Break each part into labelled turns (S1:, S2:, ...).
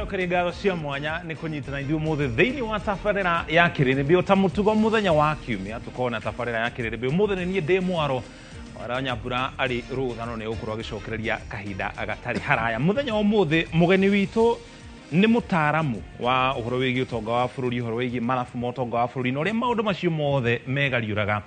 S1: Ngũcokeria ngatho cia mwanya nĩ kũnyitana ithuĩ ũmũthĩ thĩinĩ wa tabarĩra ya Kĩrĩrĩmbĩ. Ta mũtugo mũthenya wa kiumia tũkorwo na tabarĩra ya Kĩrĩrĩmbĩ. Ũmũthĩ nĩ niĩ ndĩ mwaro wara Nyambura arĩ rũtha no nĩ egũkorwo agĩcokereria kahinda gatarĩ haraya. Mũthenya wa ũmũthĩ mũgeni witũ nĩ mũtaaramu wa ũhoro wĩgiĩ ũtonga wa bũrũri, ũhoro wĩgiĩ marabu ma ũtonga wa bũrũri na ũrĩa maũndũ macio mothe megariũraga.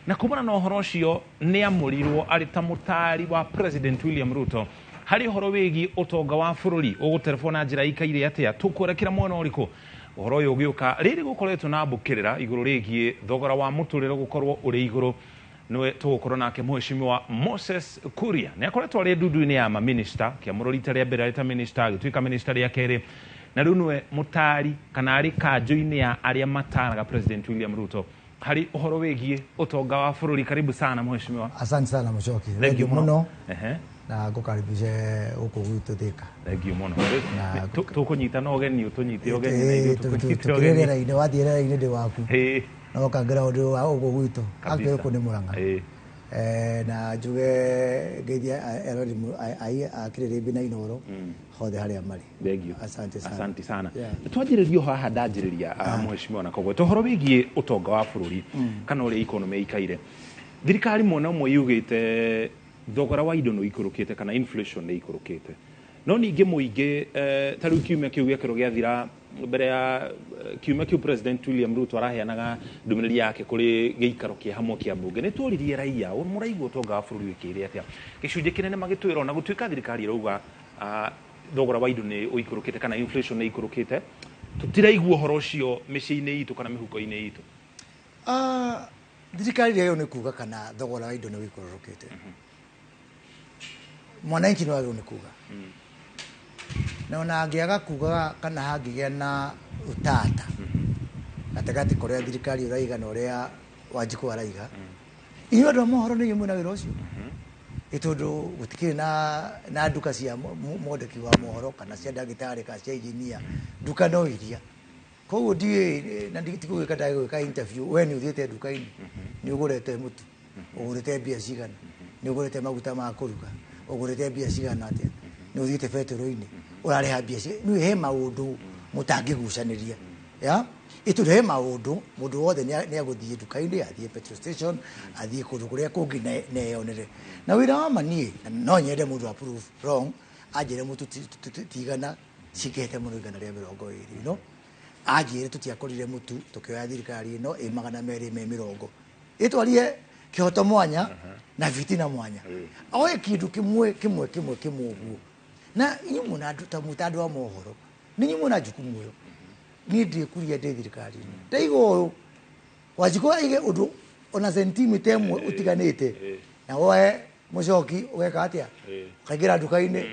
S1: Na kumana na ũhoro ũcio nĩ amũrirwo arĩ ta mũtaari wa President William Ruto harĩ ũhoro wĩgiĩ ũtonga wa bũrũri ũgũterebwo na njĩra ikaire atĩa, tũkwerekera mwena ũrĩkũ. Ũhoro ũyũ ũgĩũka rĩrĩ gũkoretwo na mbũkĩrĩra igũrũ rĩgiĩ thogora wa mũtũrĩre gũkorwo ũrĩ igũrũ, nĩwe tũgũkorwo nake Mheshimiwa Moses Kuria. Nĩ akoretwo arĩ ndundu-inĩ ya maminista, kĩamũrwo rita rĩa mbere arĩ ta minista, agĩtuĩka minista rĩa kerĩ, na rĩu nĩwe mũtaari kana arĩ kanjũ-inĩ ya arĩa mataraga President William Ruto harĩ ũhoro wĩgiĩ ũtonga wa bũrũri. Karibu sana Mheshimiwa.
S2: Asante sana Muchoki.
S1: Thank you
S2: Thengiũ mũno
S1: Ehe.
S2: na ngũkaribishe gũkũ gwitũ Thika.
S1: Thank you mũno.
S2: Na
S1: Tũkũnyitana ũgeni, ũtũnyite ũgeni na ithuĩ tũkũnyite
S2: Tukĩrĩ
S1: ũgeni.
S2: rĩera-inĩ, wathiĩ rĩera-inĩ ndĩ waku
S1: Ĩĩ,
S2: na ũkangĩra ũndũ wa gũkũ gwitũ.
S1: Kabisa.
S2: Akĩrĩ gũkũ nĩ Mũrang'a.
S1: Ĩĩ.
S2: Na njuge ngeithie erori a Kĩrĩrĩmbĩ na Inooro hothe harĩa marĩ.
S1: Thank you.
S2: Asante sana.
S1: Asante sana.
S2: Yeah.
S1: Twanjĩrĩria o haha ndanjĩrĩria mheshimiwa na koguo ũhoro wĩgiĩ ũtonga wa bũrũri kana ũrĩa economy ĩikaire. Thirikari mwena ũmwe yugĩte thogora wa indo nĩ ũikũrũkĩte kana inflation nĩ ĩikũrũkĩte, no ningĩ mũingĩ ta rĩu kiumia kĩu gĩakĩrwo gĩathira mbere ya kiumia kĩu President William Ruto araheanaga ndũmĩrĩri yake kũrĩ gĩikaro kĩa hamwe kĩa mbunge, nĩ tworirie raia mũraigua ũtonga wa bũrũri wĩkĩire atĩa. Gĩcunjĩ kĩnene magĩtwĩra ona gũtuĩka thirikari ĩrauga thogora wa indo nĩ ũikũrũkĩte kana inflation nĩ ĩikũrũkĩte, tũtiraigua ũhoro ũcio mĩciĩ-inĩ itũ kana mĩhuko-inĩ itũ.
S2: Thirikari rĩagĩrĩirwo nĩ kuga kana thogora wa indo nĩ ũikũrũkĩte. Mwananchi nĩ wagĩrĩirwo nĩ kuga. Na ona angĩaga kuga kana hangĩgĩa na ũtata gatagatĩ ka ũrĩa thirikari ĩraiga na ũrĩa Wanjikũ araiga, inyuĩ andũ a mohoro nĩ inyuĩ mwĩna wĩra ũcio. Ĩ tondũ gũtikĩrĩ na nduka cia mwandĩki wa mohoro kana cia ndagĩtarĩ kana cia engineer, nduka no iria. Koguo ndiũĩ na tigũgĩka ndagĩgwĩka interview, we nĩ ũthiĩte nduka-inĩ, nĩ ũgũrĩte mũtu, ũgũrĩte mbia cigana, nĩ ũgũrĩte maguta ma kũruga, ũgũrĩte mbia cigana atĩa, nĩ ũthiĩte betũrũ-inĩ, ũrarĩha mbia cigana. Nĩ he maũndũ mũtangĩgucanĩria. Ya? Ĩ tondũ he maũndũ mũndũ wothe nĩ agũthiĩ nduka-inĩ, athiĩ petrol station, athiĩ kũndũ kũrĩa kũngĩ na eyonere. Na wĩra wa ma niĩ, no nyende mũndũ a prove wrong, anjĩre mũtu ti igana, cingĩhĩte mũno 120, you know? Anjĩre tũtiakorire mũtu tũkĩoya thirikari ĩno ĩ 220. Ĩtwarie kĩhoto mwanya na bitina mwanya. Oe kĩndũ kĩmwe kĩmwe kĩmwe kĩmwe ũguo. Na inyuĩ mwĩna andũ ta mwĩta andũ a mohoro, nĩ inyuĩ mwĩna jukumu ĩyo. Niĩ ndĩkuria ndĩ thirikari-inĩ. Ndaiga ũyũ, Wanjikũ aige ũndũ ona sentimita ĩmwe ũtiganĩte, na woe mũcoki ũgeka atĩa? Ũkaingĩra nduka-inĩ,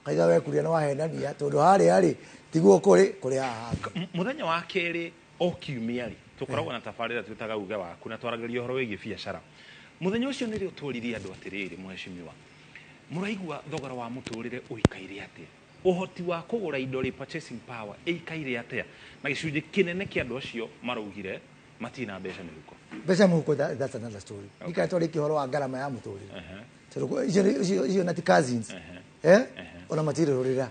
S2: ũkaiga we kuria nĩ wahenania, tondũ harĩa rĩ, tiguo kũrĩ, kũrĩ haha hangĩ.
S1: Mũthenya wa kerĩ o kiumia rĩ, tũkoragwo na tabarĩra twĩtaga uge waku na twaragĩrĩria ũhoro wĩgiĩ biacara. Mũthenya ũcio nĩrĩo tworirie andũ atĩrĩrĩ, mheshimiwa, mũraigua thogora wa mũtũrĩre ũikaire atĩa? Ũhoti wa kũgũra indo rĩ, purchasing power ĩikaire atĩa? Na gĩcunjĩ kĩnene kĩa andũ acio maraugire matirĩ na mbeca mĩhuko.
S2: Mbeca mũhuko, that's another story. Ndikana twarĩkia ũhoro wa ngarama ya mũtũrĩre. Tondũ icio na ti cousins. Ona matirĩ rũrĩra.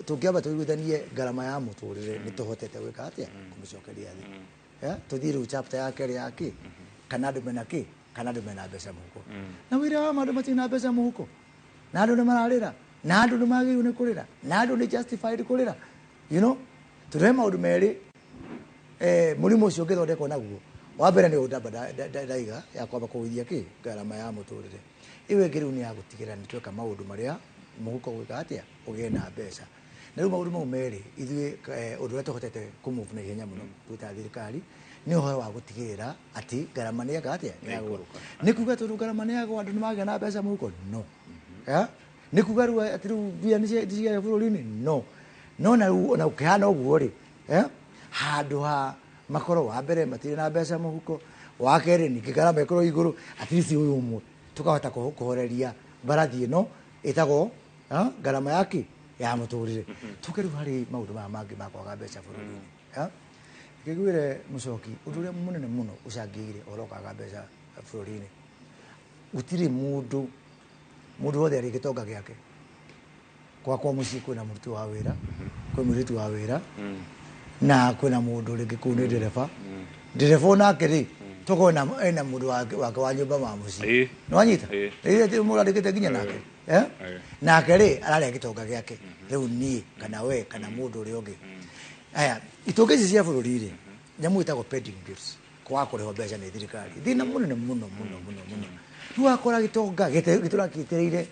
S2: Tũngĩamba tũiguithanie ngarama ya mũtũrĩre nĩ tũhotete gwĩka atĩa? Kũmĩcokeria thĩ. Tũthiĩ rĩu chapter ya kerĩ ya kĩ? Kana andũ mena kĩ? Kana andũ mena mbeca mũhuko. Na wĩra wa andũ matirĩ na mbeca mũhuko. Na andũ nĩ mararĩra. Na andũ nĩ magĩrĩirwo nĩ kũrĩra. Na andũ nĩ justified kũrĩra. You know? Tondũ he maũndũ merĩ, mũrimũ ũcio ũngĩthondekwo naguo. Wa mbere nĩ ũndũ ndamba ndaiga ya kwamba kũgũithia kĩ? Ngarama ya mũtũrĩre. Ĩyo ĩngĩ rĩu nĩ ya gũtigĩrĩra nĩ tweka maũndũ marĩa mũhuko gwĩka atĩa? Ũgĩe na mbeca. Na rĩu maũndũ mau merĩ, ithuĩ ũndũ ũrĩa tũhotete kũmove na ihenya mũno twĩ ta thirikari nĩ ũhoro wa gũtigĩrĩra atĩ ngarama nĩ yeka atĩa? Nĩ yagũa. Nĩ kuga tondũ ngarama nĩ yagũa andũ nĩ magĩa na mbeca mũhuko? No. Nĩ kuga rĩu atĩ rĩu mbia nĩ ciagĩa bũrũri-inĩ? No. No na rĩu ona gũkĩhana ũguo rĩ, handũ ha makorwo wa mbere matirĩ na mbeca mũhuko, wa kerĩ ningĩ ngarama ĩkorwo igũrũ, at least ũyũ ũmwe tũkahota kũhoreria mbarathi ĩno ĩtagwo ngarama ya kĩ? Ya mũtũrĩre. Tũke rĩu harĩ maũndũ maya mangĩ ma kwaga mbeca bũrũri-inĩ. Reke ngwĩre Mũcoki, ũndũ ũrĩa mũnene mũno ũcangĩire ũhoro wa kwaga mbeca bũrũri-inĩ, gũtirĩ mũndũ, mũndũ wothe arĩ gĩtonga gĩake. Gwakwa mũciĩ kwĩna mũruti wa wĩra, kwĩ mũirĩtu wa wĩra, na kwĩna mũndũ rĩngĩ kũu nĩ ndereba. Ndereba onake rĩ, tokorwo ena mũndũ wake wa nyũmba wa mũciĩ. Nĩwanyita? Rĩrĩa ti mũndũ andĩkĩte nginya nake. Nake rĩ, ararĩa gĩtonga gĩake. Rĩu niĩ kana we kana mũndũ ũrĩa ũngĩ. Aya, itonga ici cia bũrũri rĩ, nyamũ ĩtagwo pending bills, kwaga kũrĩhwo mbeca nĩ thirikari. Thĩna mũnene mũno mũno mũno mũno. Rĩu wakora gĩtonga gĩtũra gĩetereire,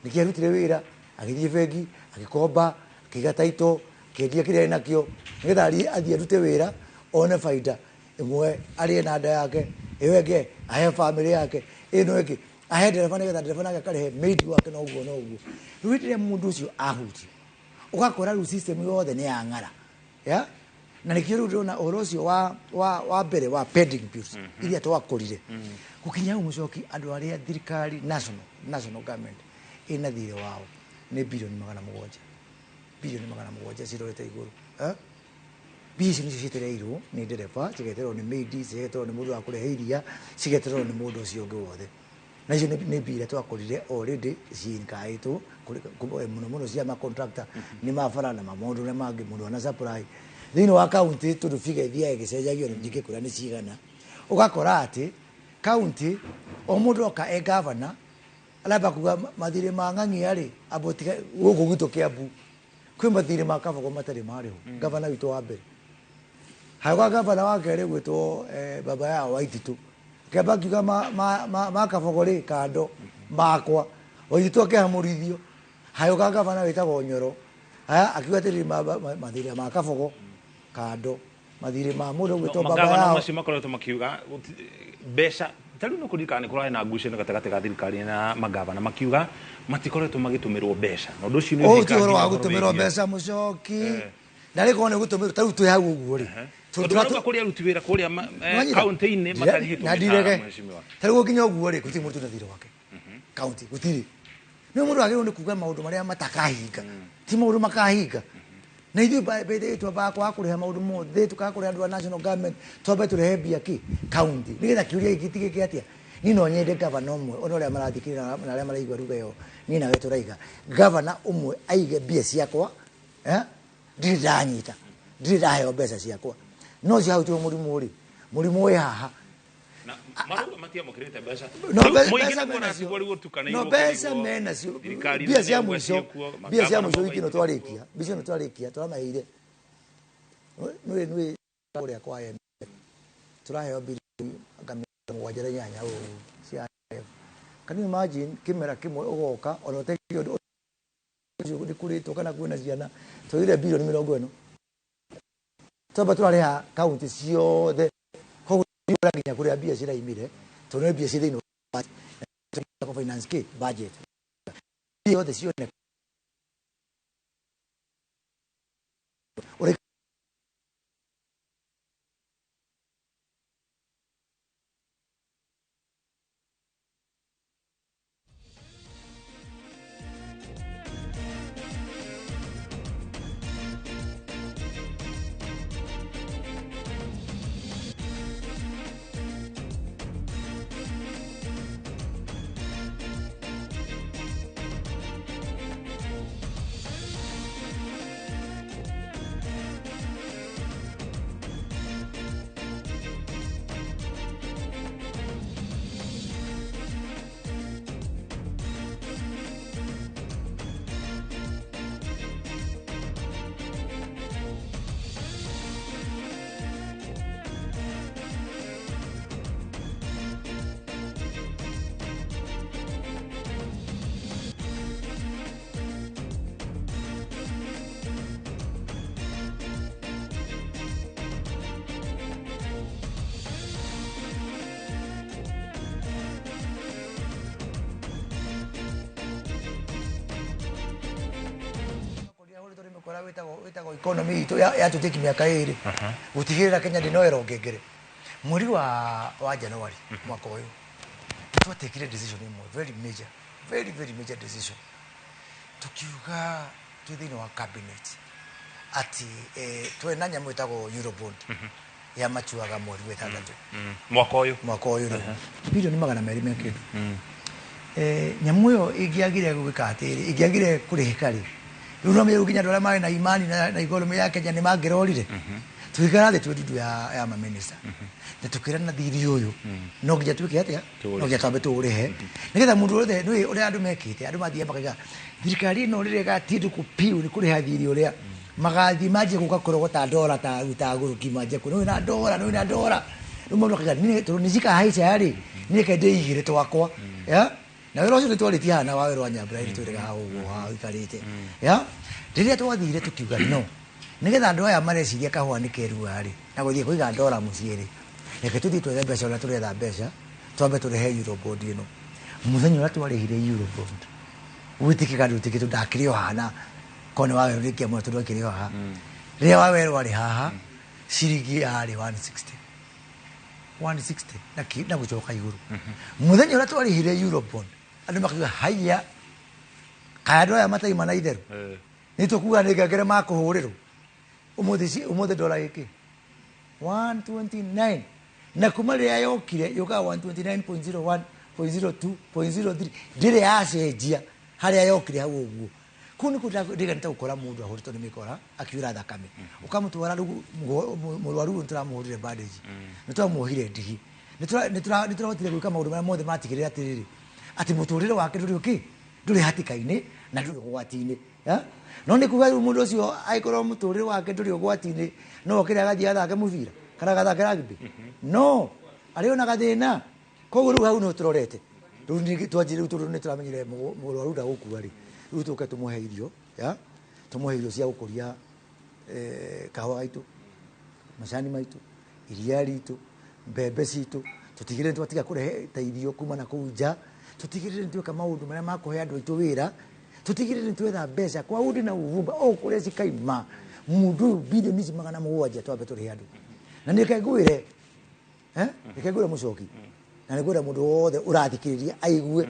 S2: nĩkĩarutire wĩra, agĩthiĩ bengi, agĩkomba, akĩiga title, akĩendia kĩrĩa enakĩo, nĩgetha athiĩ arute wĩra, one baida ĩmwe arĩe na nda yake, ĩyo ĩngĩ ahe bamĩrĩ yake, ĩno ĩngĩ ahe ndereba nĩgetha ndereba nake akarĩhe maid wake na ũguo na ũguo. Rĩu hĩndĩ ĩrĩa mũndũ ũcio ahutio, ũgakora rĩu system yothe nĩ yang'ara. Ya? Na nĩkĩo rĩu ndĩrona ũhoro ũcio wa mbere wa pending bills iria twakorire. Gũkinya hau mũcoki andũ arĩa thirikari national government ĩna thirĩ wao nĩ bilioni magana mũgwanja. Bilioni magana mũgwanja cirorete igũrũ. Mbia icio nĩcio cietereirwo nĩ ndereba, cigetererwo nĩ maid, cigetererwo nĩ mũndũ wa kũrehe iria, cigetererwo nĩ mũndũ ũcio ũngĩ wothe. Na icio nĩ mbia iria twakorire already ciinkaĩtwo mũno mũno cia ma contractor nĩ ma bara na ma maũndũ marĩa mangĩ mũndũ ana supply. Thĩinĩ wa county tondũ figure ithiaga ĩgĩcenjagio ndingĩkwĩra nĩ cigana. Ũgakora atĩ county o mũndũ oka e governor aramba kuga mathirĩ ma ng'ang'ia rĩ, amba ũtige gũkũ gwitũ Kiambu kwĩ mathirĩ ma Kabogo matarĩ marĩhwo. Gavana witũ wa mbere. Hagwa gavana wa kerĩ gwĩtwo baba yao Waititu. Akĩamba akiuga ma Kabogo rĩ kando makwa. Waititu akĩhamũrithio. Hagũka gavana wĩtagwo Nyoro. Haya akiuga atĩrĩrĩ mathirĩ ma Kabogo kando. Mathirĩ ma mũndũ gwĩtwo baba
S1: Magavana
S2: yao.
S1: macio makoretwo makiuga mbeca ta rĩu nĩ kũririkana nĩ kũrarĩ na ngucanio gatagatĩ ga thirikari na magavana makiuga matikoretwo magĩtũmĩrwo mbeca. Na ũndũ ũcio nĩ
S2: Ũyũ ti ũhoro wa
S1: ũhoro
S2: gũtũmĩrwo
S1: wĩgiĩ.
S2: mbeca mũcoki. Na rĩ korwo nĩ gũtũmĩrwo ta rĩu twĩ hau ũguo rĩ.
S1: Tondũ marauga kũrĩ aruti wĩra kũrĩa
S2: Nĩwanyita?
S1: kaunti-inĩ matarĩhĩtwo
S2: Na
S1: mĩcara,
S2: ndirege.
S1: mheshimiwa.
S2: Ta rĩu gũkinya ũguo rĩ, gũtirĩ mũndũ na thirĩ wake. Kaunti gũtirĩ. Nĩ mũndũ agĩrĩirwo nĩ kuga maũndũ marĩa matakahinga. Ti maũndũ makahinga. Na ithuĩ by the way twambaga kwaga kũrĩha maũndũ mothe, tũkaga kũrĩha andũ a national government, twambe tũrehe mbia kĩ? Kaunti. Nĩgetha kĩũria gĩkĩ gĩtigĩke atĩa? Niĩ no nyende gavana ũmwe, ona ũrĩa marathikĩrĩria na arĩa maraigua ruga ĩyo, niĩ nawe tũraiga. Gavana ũmwe aige mbia ciakwa, ndirĩ ndanyita, ndirĩ ndaheo mbeca ciakwa. No ũcio hau tiho mũrimũ ũrĩ. Mũrimũ wĩ haha.
S1: Na marauga matiamũkĩrĩte mbeca.
S2: No
S1: Rĩu mũingĩ
S2: mbeca
S1: nĩguo
S2: mena
S1: ũratigwo
S2: cio.
S1: rĩu ũtukanĩirwo
S2: No mbeca
S1: kũrigwo.
S2: mena cio.
S1: Thirikari
S2: Mbia cia
S1: nĩ
S2: mũico.
S1: ciĩkuo,
S2: Mbia cia
S1: magavana
S2: mũico wiki ĩno
S1: mauga
S2: twarĩkia. Mbia ĩno twarĩkia, tũramaheire. Nĩ kũrĩa kwa IMF. Tũraheo bilioni anga mĩrongo mũgwanja na inyanya ũũ cia IMF. Can you imagine kĩmera kĩmwe ũgoka ona ũtekire ũndũ ũcio nĩ kũrĩtwo kana kwĩna ciana, twaugire bilioni mĩrongo ĩno. Twamba tũrarĩha kaunti ciothe. Koguo nginya kũrĩa mbia ciraimire, tondũ nĩ mbia ciĩ thĩinĩ wa budget. Finance kĩ? Budget. Mbia ciothe cioneka. Ũrĩ wĩtagwo economy itũ yatũtĩki mĩaka ĩrĩ. Gũtigĩrĩra Kenya ndĩnoerwo ngengere. Mweri wa January mwaka ũyũ nĩtwatekire decision ĩmwe very major, very, very major decision. Tukiuga twĩ thĩinĩ wa cabinet atĩ twĩ na nyamũ ĩtagwo Eurobond ya matuaga mweri wa ĩtandatũ.
S1: Mwaka ũyũ.
S2: Mwaka ũyũ rĩu. Bilioni magana merĩ me kĩndũ. Nyamũ ĩyo ĩngĩagire gwĩka atĩrĩ, ĩngĩagire kũrĩhĩka rĩ, Rĩu no mĩrũ nginya andũ arĩa marĩ na imani na economy ya Kenya nĩ mangĩrorire. Tũgĩikara thĩ twĩ ndundu ya maminista na tũkĩrana thirĩ ũyũ no nginya twĩke atĩa?
S1: Tũũrĩhe.
S2: No nginya twambe tũũrĩhe nĩgetha mũndũ wothe nĩũĩ ũrĩa andũ mekĩte. Andũ mathiaga makaiga thirikari ĩno rĩrĩa ĩgatindĩkwo piũ nĩ kũrĩha thirĩ ũrĩa magathiĩ manjie gũka kũrogota ndora ta ta gũrũki manjie kũ nĩũĩ na ndora nĩũĩ na ndora. Rĩu mũndũ akaiga niĩ tondũ nĩ cikahaica rĩ, niĩ reke ndĩigĩre twakwa ya na wĩra ũcio nĩtwarĩtie haha na wawĩra wa Nyambura ĩrĩ twĩrĩga haha ũguo haha ũikarĩte ya rĩrĩa twathire tũkiuga no nĩgetha andũ aya mareciria kahũa nĩ kerua rĩ na gũthiĩ kũiga ndora mũciĩ rĩ, reke tũthiĩ twethe mbeca ũrĩa tũretha mbeca twambe tũrĩhe Eurobond ĩno. Mũthenya ũrĩa twarĩhire Eurobond gwĩtĩkĩka ndũtĩkĩtwo ndakĩrĩ o haha na korwo nĩ Wawerũ ndingĩamũra tondũ akĩrĩ o haha. Rĩrĩa Wawerũ arĩ haha ciringi yarĩ 160 160 na gũcoka igũrũ. Mũthenya ũrĩa twarĩhire Eurobond andũ makiuga haiya kaya andũ aya mataima na itherũ nĩ tũkuga nĩ ngengere makũhũrĩrwo ũmũthĩ ũmũthĩ ndora ĩkĩ 129 na kuma rĩrĩa yokire yũkaga 129.01 0.02.03 ndĩrĩ yacenjia harĩa yokire hau ũguo. Kũu nĩkuo ndĩganĩte gũkora mũndũ ahũrĩtwo nĩ mĩkora akiura thakame ũkamũtwara rĩu mũrwaru ũyũ nĩtũramũhũrire bandage, nĩtwamuohire ndigi, nĩtũrahotire gwĩka maũndũ marĩa mothe matigĩrĩra atĩrĩrĩ atĩ mũtũrĩre wake ndũrĩ ũkĩ ndũrĩ hatĩka-inĩ na ndũrĩ ũgwati-inĩ. No nĩ kuga rĩu mũndũ ũcio angĩkorwo mũtũrĩre wake ndũrĩ ũgwati-inĩ no okĩre agathiĩ athake mũbira kana agathake rugby no arĩ ona gathĩna. Koguo rĩu hau no tũrorete rĩu ningĩ twanjie rĩu tondũ nĩ tũramenyire mũrwaru ndagũkua rĩ, rĩu tũke tũmũhe irio ya tũmũhe irio cia gũkũria kahũa gaitũ, macani maitũ, iria ritũ, mbembe citũ, tũtigĩrĩre twatiga kũrehe ta irio kuma na kũu nja, tũtigĩrĩre nĩ tweka maũndũ marĩa makũhe andũ aitũ wĩra, tũtigĩrĩre nĩ twetha mbeca kwa undi na uvumba o kũrĩa cikaima mũndũ ũyũ bilioni ici 700 twambe tũrĩhe andũ. Na nĩ reke ngwĩre reke ngwĩre mũcoki na nĩ ngwĩra mũndũ wothe ũrathikĩrĩria aigue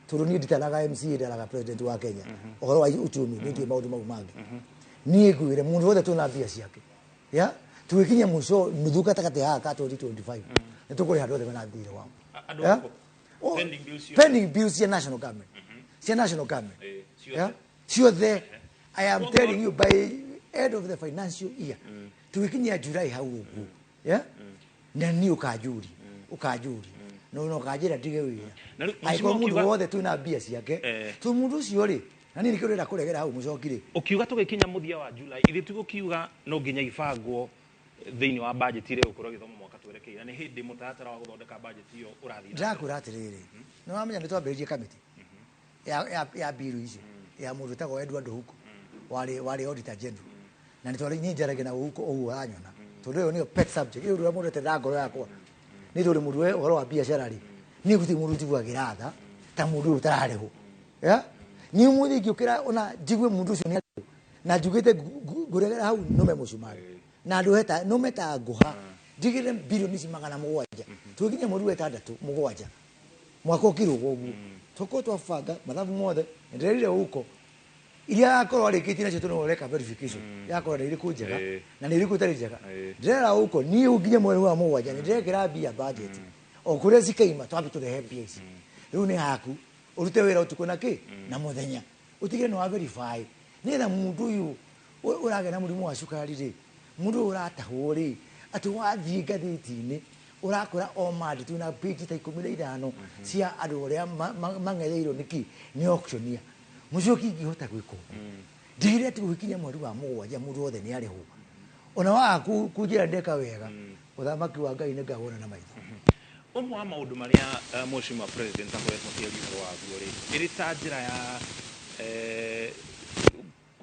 S2: tondũ niĩ nditaraga MCA ndaraga president wa Kenya ũhoro wa uchumi nĩ ndiũĩ maũndũ mau mangĩ. Niĩ ngwĩre mũndũ wothe twĩna mbia ciake ya tũgĩkinya mũico nuthu gatagatĩ haha ka 2025 nĩ tũkũrĩha andũ othe mena thirĩ wao.
S1: Andũ
S2: Ya?
S1: arĩkũ?
S2: Oh,
S1: Pending bills ciothe.
S2: pending bills cia national government, cia national government.
S1: Ciothe.
S2: Ya? Ciothe. I am telling you by end of the financial year tũgĩkinyia July hau ũguo ya na niĩ ũkanjũria ũkanjũria no no ũkanjĩra ndige wĩra
S1: Na rĩu,
S2: angĩkorwo
S1: mheshimiwa
S2: mũndũ wothe twĩna mbia ciake tondũ mũndũ ũcio rĩ na niĩ nĩkĩo ndĩrenda kũregera hau mũcoki rĩ.
S1: Ũkiuga tũgĩkinya mũthia wa July ithuĩ tũgũkiuga no nginya ibangwo thĩinĩ wa budget ĩrĩa ĩgũkorwo ĩgĩthomwo mwaka twerekeire na nĩ hĩndĩ mũtaratara wa gũthondeka budget ĩyo ũrathiĩ na mbere.
S2: Ndĩrakwĩra atĩrĩrĩ nĩ wamenya nĩ twambĩrĩrie kamĩtĩ ya mbiru icio ya mũndũ wĩtagwo Edward Ohuko warĩ auditor general na nĩ twarĩ niĩ njaragia na Ohuko ũguo ũranyona tondũ ĩyo nĩyo pet subject ĩyo ũrĩa mũndũ etenda ngoro yakwa nĩ tondũ mũndũ we ũhoro wa biacara rĩ niĩ gũtirĩ mũndũ njiguagĩra tha ta mũndũ ũyũ ũtararĩhwo ya niĩ ũmũthĩ ingĩũkĩra ona njigue mũndũ ũcio nĩ arĩhwo na njugĩte ngũregera hau nũme mũcumarĩ na ndũhe ta nũme ta ngũha ndigĩre bilioni ici 700 tũgĩkinya mweri wa ĩtandatũ mũgwanja mwaka ũkirũga ũguo tũkorwo twabanga mathabu mothe nĩndĩrerire huko iria akorwo arĩkĩtie nacio tondũ ũreka verification yakorwo nĩ irĩkũ njega na nĩ irĩkũ itarĩ njega. Ndĩrera huko niĩ nginya mweri wa mũgwanja nĩ ndĩrekĩra mbia budget o kũrĩa cikaima twambe tũrehe mbia ici. Rĩu nĩ haku ũrute wĩra ũtukũ na kĩ na mũthenya ũtigĩre nĩ wa verify nĩgetha mũndũ ũyũ ũragĩa na mũrimũ wa cukari rĩ, mũndũ ũyũ ũratahwo rĩ, atĩ wathiĩ ngathĩti-inĩ ũrakora o mandi twĩna page ta 15 cia andũ arĩa mang'etheirwo nĩkĩ nĩ auctioneer. Mũcoki ingĩhota gwĩka ũguo ndigĩrĩre atĩ gũgĩkinya mweri wa mũgwanja mũndũ wothe nĩ arĩhwo ona waga kunjĩra ndeka wega ũthamaki wa Ngai nĩ ngawona na maitho.
S1: Ũmwe wa maũndũ marĩa mheshimiwa president akoretwo akĩaria ũhoro waguo rĩ ĩrĩ ta njĩra ya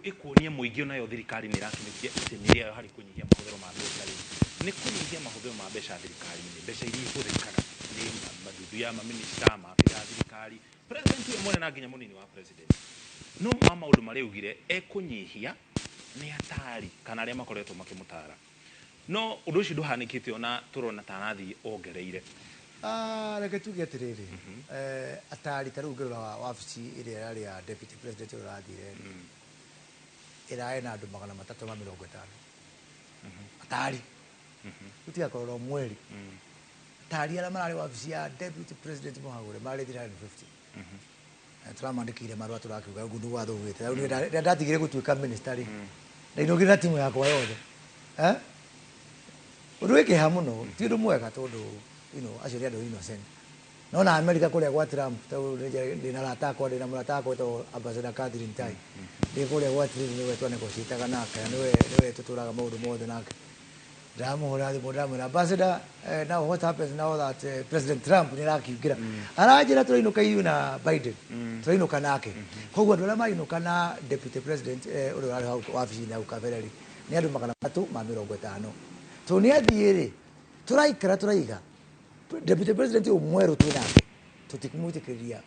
S1: ĩkuonia mũingĩ onayo thirikari nĩ ĩrakinyũkia itemi rĩayo harĩ kũnyihia mahũthĩro ma mbeca rĩ nĩ kũnyihia mahũthĩro ma mbeca thirikari-inĩ, mbeca iria ihũthĩkaga nĩ mathuthu ya maminista maabithaa thirikari president we mwene na nginya mũnini wa president. No ma maũndũ marĩa augire ekũnyihia nĩ atari kana arĩa makoretwo makĩmũtara no ũndũ ũcio ndũhanĩkĩte ona tũrona ta arathiĩ ongereire.
S2: Reke tuge atĩrĩrĩ atari ta rĩu ngĩrora wabici ĩrĩa ĩrarĩ ya deputy president ũrĩa ũrathire ĩrarĩ na andũ 350 atari gũtiga kũrora mweri atari arĩa mararĩ wabici ya deputy president mũhagũre marĩ 350 Tũramandĩkĩire marũa tũrakiuga ũguo nĩguo watho ugĩte. Rĩu niĩ rĩrĩa ndatigire gũtuĩka minister rĩ, ndainũkire na timu yakwa yothe. Eh? Ũndũ wĩ kĩeha mũno, ti ũndũ mwega tondũ acio nĩ andũ innocent. No na America kũrĩa gwa Trump, tondũ ndĩna arata akwa, ndĩna mũrata wakwa wĩtagwo Ambassador Catherine Tai. Ndĩ kũrĩa gwa Trump nĩwe twanegotiataga nake, na nĩwe tũtũraga maũndũ mothe nake. Ndamũhũrĩra thimũ ndamwĩra ambassador, now what happens now that President Trump nĩ arakiingĩra? Aranjĩra tũrainũka ithuĩ na Biden, tũrainũka nake. Koguo andũ arĩa mainũka na deputy president ũrĩa ũrarĩ hau wabici-inĩ hau kabere rĩ, nĩ andũ 350. Tondũ nĩ athiĩ rĩ, tũraikara tũraiga deputy president ũyũ mwerũ twĩ nake tũtikũmwĩtĩkĩria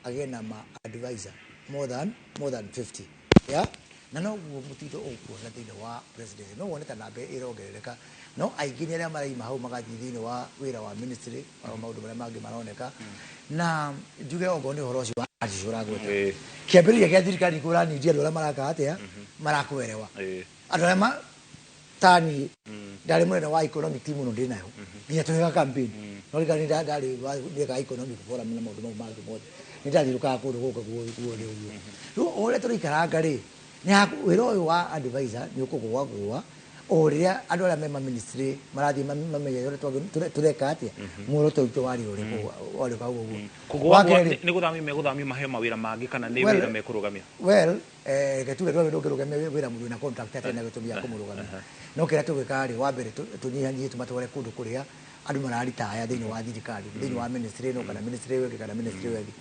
S2: agĩe na ma advisor more than 50, yeah? Na noguo mũtindo ũkuona thĩinĩ wa presidency no wone ta namba ĩrongerereka, no aingĩ nĩ arĩa maraima hau magathiĩ thĩinĩ wa wĩra wa ministry wa maũndũ marĩa mangĩ maroneka. Na njuge okorwo nĩ ũhoro ũcio wa ũcio ũragweta, kĩambĩrĩria gĩa thirikari kũranindia andũ arĩa maraka atĩa marakwerewa, andũ arĩa tani ndarĩ mũnene wa economic team mũno ndĩ nayo nginya tũgĩka campaign, no rĩka nĩ ndarĩ ndĩkaga economic forum na maũndũ mau mangĩ mothe, nĩ ndathiũrũrũkaga kũndũ gũkũ guothe ũguo. Rĩu o ũrĩa tũraikaranga rĩ, nĩ wĩra ũyũ wa advisor nĩ ũkũgũagũa o rĩrĩa andũ arĩa me ma ministry marathiĩ mamenye ũrĩa tũreka atĩa, muoroto witũ warĩ ũrĩkũ, warĩ hau ũguo.
S1: Kũgũa
S2: Wa kerĩ-
S1: nĩ gũthamio megũthamio maheo mawĩra mangĩ kana nĩ
S2: Well,
S1: wĩra mekũrũgamia?
S2: Well, reke tuge ndwagĩrĩirwo ndũngĩrũgamia wĩra mũndũ wĩna contract atarĩ na gĩtũmi gĩa kũmũrũgamia, no kĩrĩa tũgwĩka rĩ, wa mbere tũnyihanyihie tũmatware kũndũ kũrĩa andũ mararitaya thĩinĩ wa thirikari, thĩinĩ wa ministry ĩno kana ministry ĩyo ĩngĩ kana ministry ĩyo ĩngĩ.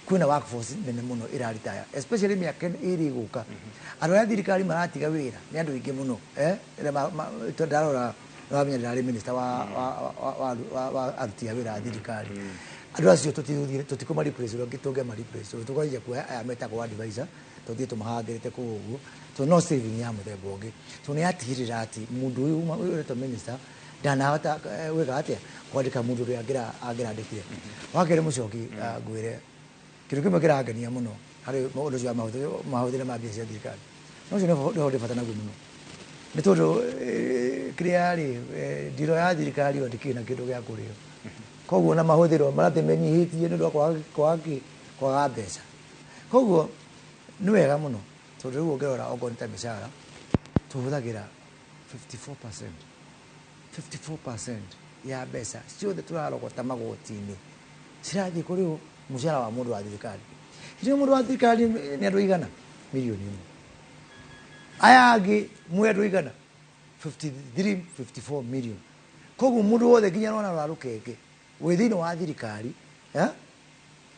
S2: Kwĩna workforce nene mũno ĩraritaya, especially mĩaka ĩrĩ ĩgũka. Andũ arĩa thirikari maratiga wĩra nĩ andũ aingĩ mũno, eh, ĩrĩa ndarora nĩwamenya ndĩrarĩ minister wa aruti a wĩra a thirikari. Andũ acio tũtikũma replace ũrĩa tũngĩma replace, tondũ tũkwanjia kuoya aya metagwo advisor, tũthiĩ tũmahangĩrĩte kũu ũguo, tondũ no saving ya mũthemba ũngĩ, tondũ nĩ yatigĩrĩra atĩ mũndũ ũyũ ũretwo minister ndanahota gwĩka atĩa kwandĩka mũndũ ũrĩa angĩrandĩkire. Wa kerĩ, mũcoki, ngwĩre kĩndũ kĩmwe kĩrangenia mũno harĩ ũndũ ũcio wa mahũthĩro ma mbia cia thirikari, no ũcio nĩho ndĩ bata naguo mũno, nĩ tondũ kĩrĩa rĩ, ndiro ya thirikari ĩyo ndĩkĩrĩ na kĩndũ gĩa kũrĩo, koguo na mahũthĩro marathiĩ menyihĩtie nĩ ũndũ wa kwaga mbeca. Koguo nĩ wega mũno, tondũ rĩu ũngĩrora okorwo nĩ ta mĩcara tũhũthagĩra 54%, 54% ya mbeca ciothe tũrarogota magoti-inĩ cirathiĩ kũrĩ ũ? Mũcara wa mũndũ wa thirikari. Hĩndĩ ĩyo mũndũ wa thirikari nĩ andũ igana 1 million, aya angĩ mwĩ andũ igana 53 54 million. Koguo mũndũ wothe nginya rwana rwa rũkenge wĩ thĩinĩ wa thirikari, eh?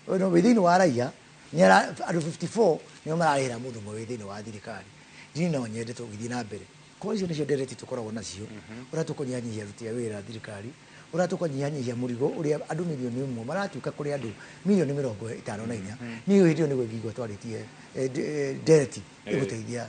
S2: No, wĩ thĩinĩ wa raia andũ 54 nĩo mararĩhĩra mũndũ ũmwe wĩ thĩinĩ wa thirikari. Ndini no nyende tũgĩthiĩ na mbere kwa icio nĩcio ndereti tũkoragwo nacio, ũrĩa tũkũnyihanyihia aruti a wĩra a thirikari, ũrĩa tũkũnyihanyihia mũrigo ũrĩa andũ 1 million maratuĩka kũrĩ andũ 54 million. Niĩ hĩndĩ ĩyo nĩguo ingĩigua twarĩtie ndereti ĩgũteithia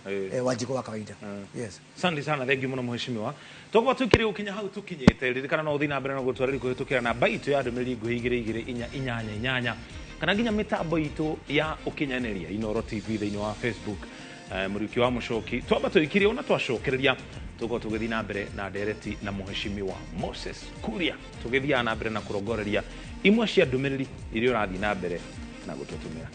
S2: wanjikũ wa kawaida, yes.
S1: Asante sana, thank you muno mheshimiwa. Twakorwo tukiri gukinya hau tukinyite, ririkana no uthii na mbere na gutwarĩri kũhĩtũkĩra namba itũ ya ndũmĩrĩri nguhĩ 22488 kana nginya mĩtambo itũ ya ũkinyanĩria Inoro TV thĩinĩ wa Facebook. Mũriũki wa Mũcoki, twamba tũikirie ona twacokereria tũkorwo tũgĩthiĩ na mbere na ndereti na mheshimiwa Moses Kuria, tũgĩthiaga na mbere na kũrongoreria imwe cia ndũmĩrĩri iria ũrathiĩ na mbere na gũtũtũmĩra.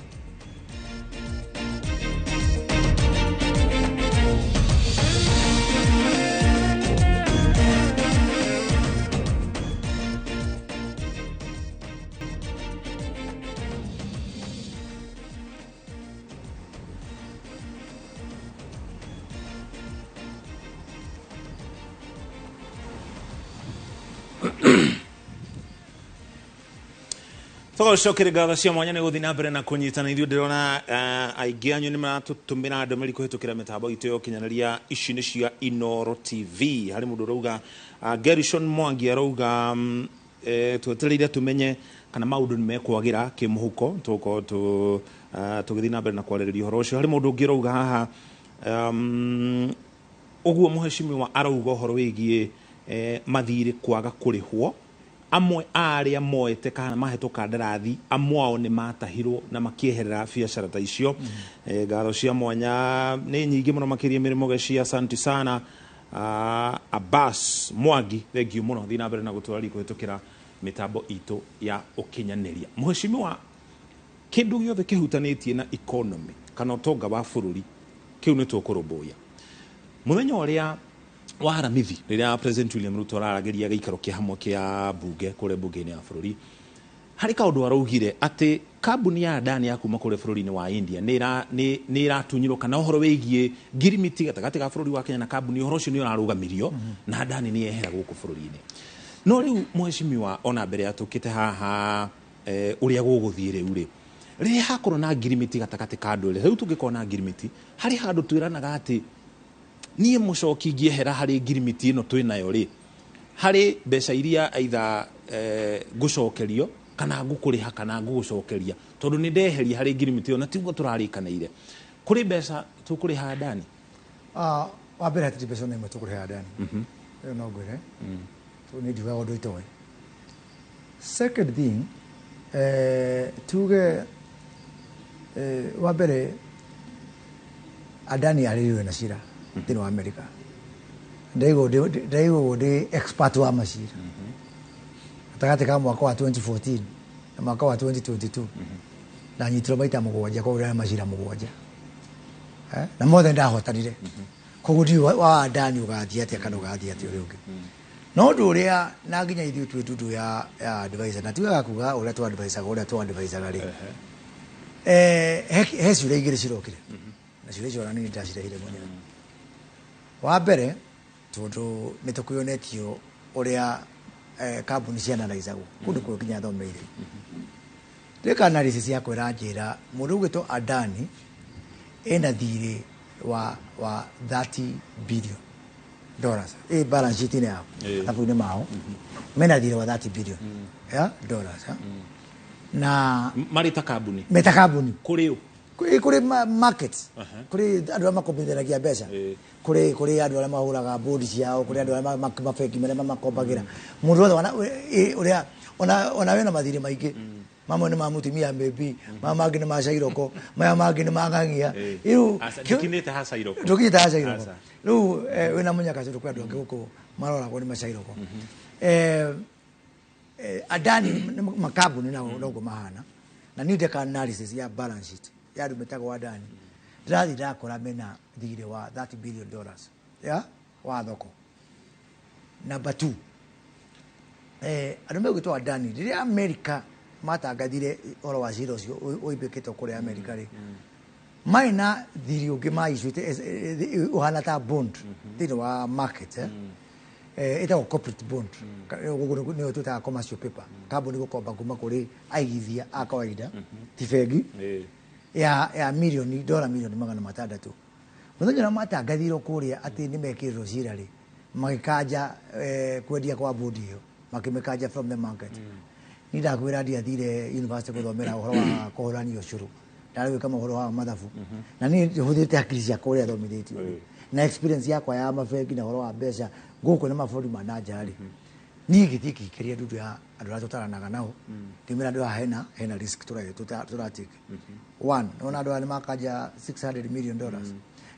S1: Tũgũcokeria ngatho cia mwanya nĩ gũthiĩ na mbere na kũnyitana ithuĩ. Ndĩrona aingĩ anyu nĩ maratũtũmĩra ndũmĩrĩri kũhĩtũkĩra mĩtambo itũ ya ũkinyanĩria, ici nĩ cia Inoro TV. Harĩ mũndũ ũrauga, Gerishon Mwangi arauga, twetereire tũmenye kana maũndũ nĩ mekwagĩra kĩmũhuko, tũgũkorwo tũgĩthiĩ na mbere na kwarĩrĩria ũhoro ũcio. Harĩ mũndũ ũngĩ ũrauga haha, ũguo mheshimiwa arauga ũhoro wĩgiĩ mathirĩ kwaga kũrĩhwo, amwe a arĩa moete kana mahetwo kandarathi, amwe ao nĩ matahirwo na makĩeherera biacara ta icio. Ngatho cia mwanya nĩ nyingĩ mũno makĩria mĩrĩmo geci, asante sana. Abbas Mwangi, thank you mũno, thiĩ na mbere na gũtwara kũhĩtũkĩra mĩtambo itũ ya ũkinyanĩria. Mheshimiwa, Kĩndũ gĩothe kĩhutanĩtie na economy kana ũtonga wa bũrũri kĩu nĩ tũkũrũmbũiya. Mũthenya ũrĩa wa Aramithi rĩrĩa President William Ruto araragĩria gĩikaro kĩa hamwe kĩa mbunge kũrĩa mbunge-inĩ ya bũrũri, harĩ kaũndũ araugire atĩ kambuni ya Adani ya kuma kũrĩa bũrũri-inĩ wa India nĩ ĩratunyirwo, kana ũhoro wĩgiĩ ngirimiti gatagatĩ ga bũrũri wa Kenya na kambuni, ũhoro ũcio nĩ ũrarũgamirio na Adani nĩ yehera gũkũ bũrũri-inĩ. No rĩu mheshimiwa, ona mbere ya tũkĩte haha ũrĩa gũgũthiĩ rĩu rĩ, rĩrĩa hakorwo na ngirimiti gatagatĩ ka andũ erĩ, rĩu tũngĩkorwo na ngirimiti harĩ handũ twĩranaga atĩ niĩ mũcoki ngĩehera harĩ ngirimiti ĩno twĩnayo rĩ, harĩ mbeca iria aitha ngũcokerio kana ngũkũrĩha kana ngũgũcokeria, tondũ nĩ ndeheria harĩ ngirimiti ĩyo na tiguo tũrarĩkanĩire. Kũrĩ mbeca tũkũrĩha Adani?
S2: Wa mbere hatirĩ mbeca ona ĩmwe tũkũrĩha Adani. Ĩyo no ngwĩre. Tondũ nĩ ndiugaga ũndũ itoĩ. Second thing, tuge wa mbere Adani arĩrĩirwo na cira thĩinĩ wa Amerika. Ndaigua ndĩ expert wa macira. Gatagatĩ ka mwaka wa 2014 na mwaka wa 2022 ndanyitirwo maita mũgwanja, koguo ndarĩ macira mũgwanja. Na mothe ndahotanire. Koguo ndiũĩ wa Adani ũgathiĩ atĩa kana ũgathiĩ atĩa ũrĩa ũngĩ. No ũndũ ũrĩa na nginya ithuĩ twĩ ndundu ya advisor, na ti wega kuga ũrĩa tũ advisaga, ũrĩa tũ advisaga rĩ. He ciũria igĩrĩ cirokire. Na ciũria icio ona niĩ ndacirehire mwenyewe. Wa mbere, tondũ nĩ tũkĩonetio ũrĩa kambuni cianalizagwo kũndũ kũrĩa nginya thomeire. Ndĩka analysis yakwa ĩranjĩra mũndũ ũgwĩtwo Adani ena thirĩ wa $30 billion. Ĩ balance sheet-inĩ yao, mathabu-inĩ mao, mena thirĩ wa $30 billion dollars. Na
S1: marĩ ta kambuni,
S2: meta kambuni
S1: kũrĩ ũ?
S2: Kũrĩ market, kũrĩ andũ arĩa makombithanagia mbeca, kũrĩ andũ arĩa mahũraga bodi ciao, kũrĩ andũ arĩa mabengi marĩa mamakombagĩra. Mũndũ wothe ũrĩa ona wĩna mathirĩ maingĩ, mamwe nĩ ma mũtumia maybe, maya mangĩ nĩ ma Cairoko, maya mangĩ nĩ ma Ng'ang'ia. Rĩu
S1: ndũkinyĩte ha Cairoko.
S2: Ndũkinyĩte ha Cairoko. Rĩu wĩna mũnyaka tondũ kwĩ andũ angĩ gũkũ maroragwo nĩ macairoko. Adani makambuni nao noguo mahana. Na niĩ ndeka analysis ya balance sheet ya andũ metagwo Adani, ndĩrathiĩ ndakora mena thirĩ wa $30 billion ya wa thoko. Number 2, andũ megwĩtwo Adani rĩrĩa Amerika matangathire ũhoro wa cira ũcio ũimbĩkĩtwo kũrĩa Amerika rĩ, marĩ na thirĩ ũngĩ maicũĩte ũhana ta bond thĩinĩ wa market, ĩtagwo corporate bond. Gũkũ nĩyo twĩtaga commercial paper, kambuni gũkomba kuma kũrĩ aigithia a kawaida, ti bengi, ya milioni dola milioni 600. Mũthenya ũrĩa matangathirwo kũrĩa atĩ nĩ mekĩrĩrwo cira rĩ, magĩkanja kwendia kwa bodi ĩyo, makĩmĩkanja from the market. Niĩ ndakwĩra ndiathire university gũthomera ũhoro wa kũhũrania ũcũrũ, ndarĩ gwĩka maũhoro wa mathabu, na niĩ hũthĩrĩte hakiri ciakwa ũrĩa thomithĩtio na experience yakwa ya mabengi na ũhoro wa mbeca gũkũ na mabũrũri ma na nja rĩ, niĩ ngĩthiĩ ngĩikĩria ndundu ya andũ arĩa tũtaranaga nao, ngĩmera andũ aya hena risk tũratake. One, nĩwona andũ aya nĩ makanja $600 million.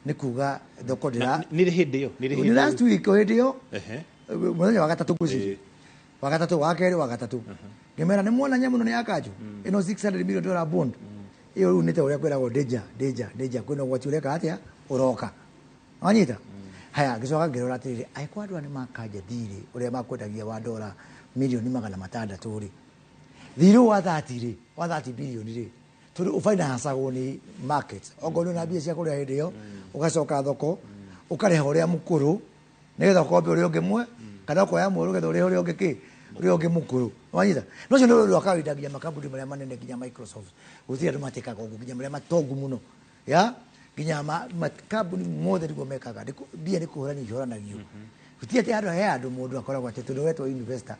S2: Nĩ kuga thoko ndĩra
S1: nĩ hĩndĩ ĩyo,
S2: nĩ last week hĩndĩ ĩyo, mũthenya wa gatatũ ngwĩciria, wa gatatũ, wa kerĩ, wa gatatũ, ngĩmera nĩ muona nyamũ ĩno nĩ ya kanjũ ĩno $600 million bond ĩyo rĩu nĩ ta ũrĩa kwĩragwo danger, danger, danger, kwĩna ũgwati ũreka atĩa ũroka. Wanyita? Haya, ngĩcoka ngĩrora atĩrĩrĩ, angĩkorwo andũ aya nĩ makanja thirĩ ũrĩa makwendagia wa dola milioni 600 rĩ, thirĩ ũyũ wa 30 rĩ, wa 30 billion rĩ, tondũ ũbinancagwo nĩ market, okorwo nĩ na mbia cia kũrĩa hĩndĩ ĩyo, ũgacoka thoko, ũkarĩha ũrĩa mũkũrũ nĩgetha ũkombe ũrĩa ũngĩ mwe, kana ũkoya mwerũ nĩgetha ũrĩhe ũrĩa ũngĩ kĩ, ũrĩa ũngĩ mũkũrũ. Wanyita? No ũcio nĩ ũndũ wa kawaida nginya makambuni marĩa manene, nginya Microsoft, gũtirĩ andũ matĩkaga ũguo, nginya marĩa matongu mũno, ya nginya makambuni mothe nĩguo mekaga, mbia nĩ kũhũranio ihũranagio. Gũtirĩ atĩ handũ he handũ mũndũ akoragwo atĩ tondũ wetwo investor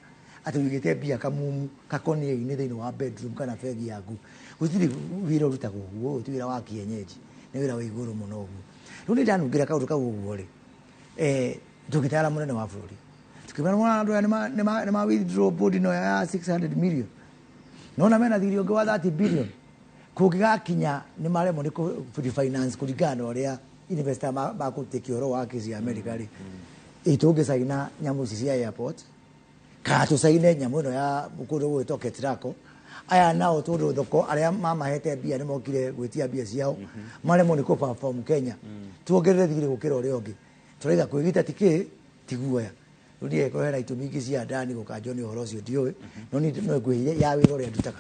S2: atĩ ũigĩte mbia kamumu kakonia-inĩ thĩinĩ wa bedroom kana bengi yaku. Gũtirĩ wĩra ũrutagwo ũguo, ũyũ ti wĩra wa kienyeji, nĩ wĩra wa igũrũ mũno ũguo. Rĩu nĩ ndanungĩra kaũndũ kau ũguo rĩ, tũgĩtara mũnene wa bũrũri, tũkĩmera mwana andũ aya nĩ ma withdraw bond ĩno ya 600 million, nona mena thirĩ ũngĩ wa 30 billion, kũngĩgakinya nĩ maremwo nĩ refinance kũringana na ũrĩa investor makũtĩkia ũhoro wa kesi ya America rĩ, tũngĩcaina nyamũ ici cia airport, kana tũcaine nyamũ ĩno ya kũndũ gũgwĩtwo Ketraco, Aya nao tondũ thoko arĩa mamahete mbia nĩ mokire gwĩtia mbia ciao, maremwo nĩ kũ-perform Kenya, tuongerere thirĩ gũkĩra ũrĩa ũngĩ. Tũraiga kwĩgita ti kĩ, ti guoya. Rĩu niĩ angĩkorwo hena itũmi ingĩ cia Adani gũkanjwo nĩ ũhoro ũcio ndiũĩ, no niĩ no ngwĩhire ya wĩra ũrĩa ndutaga,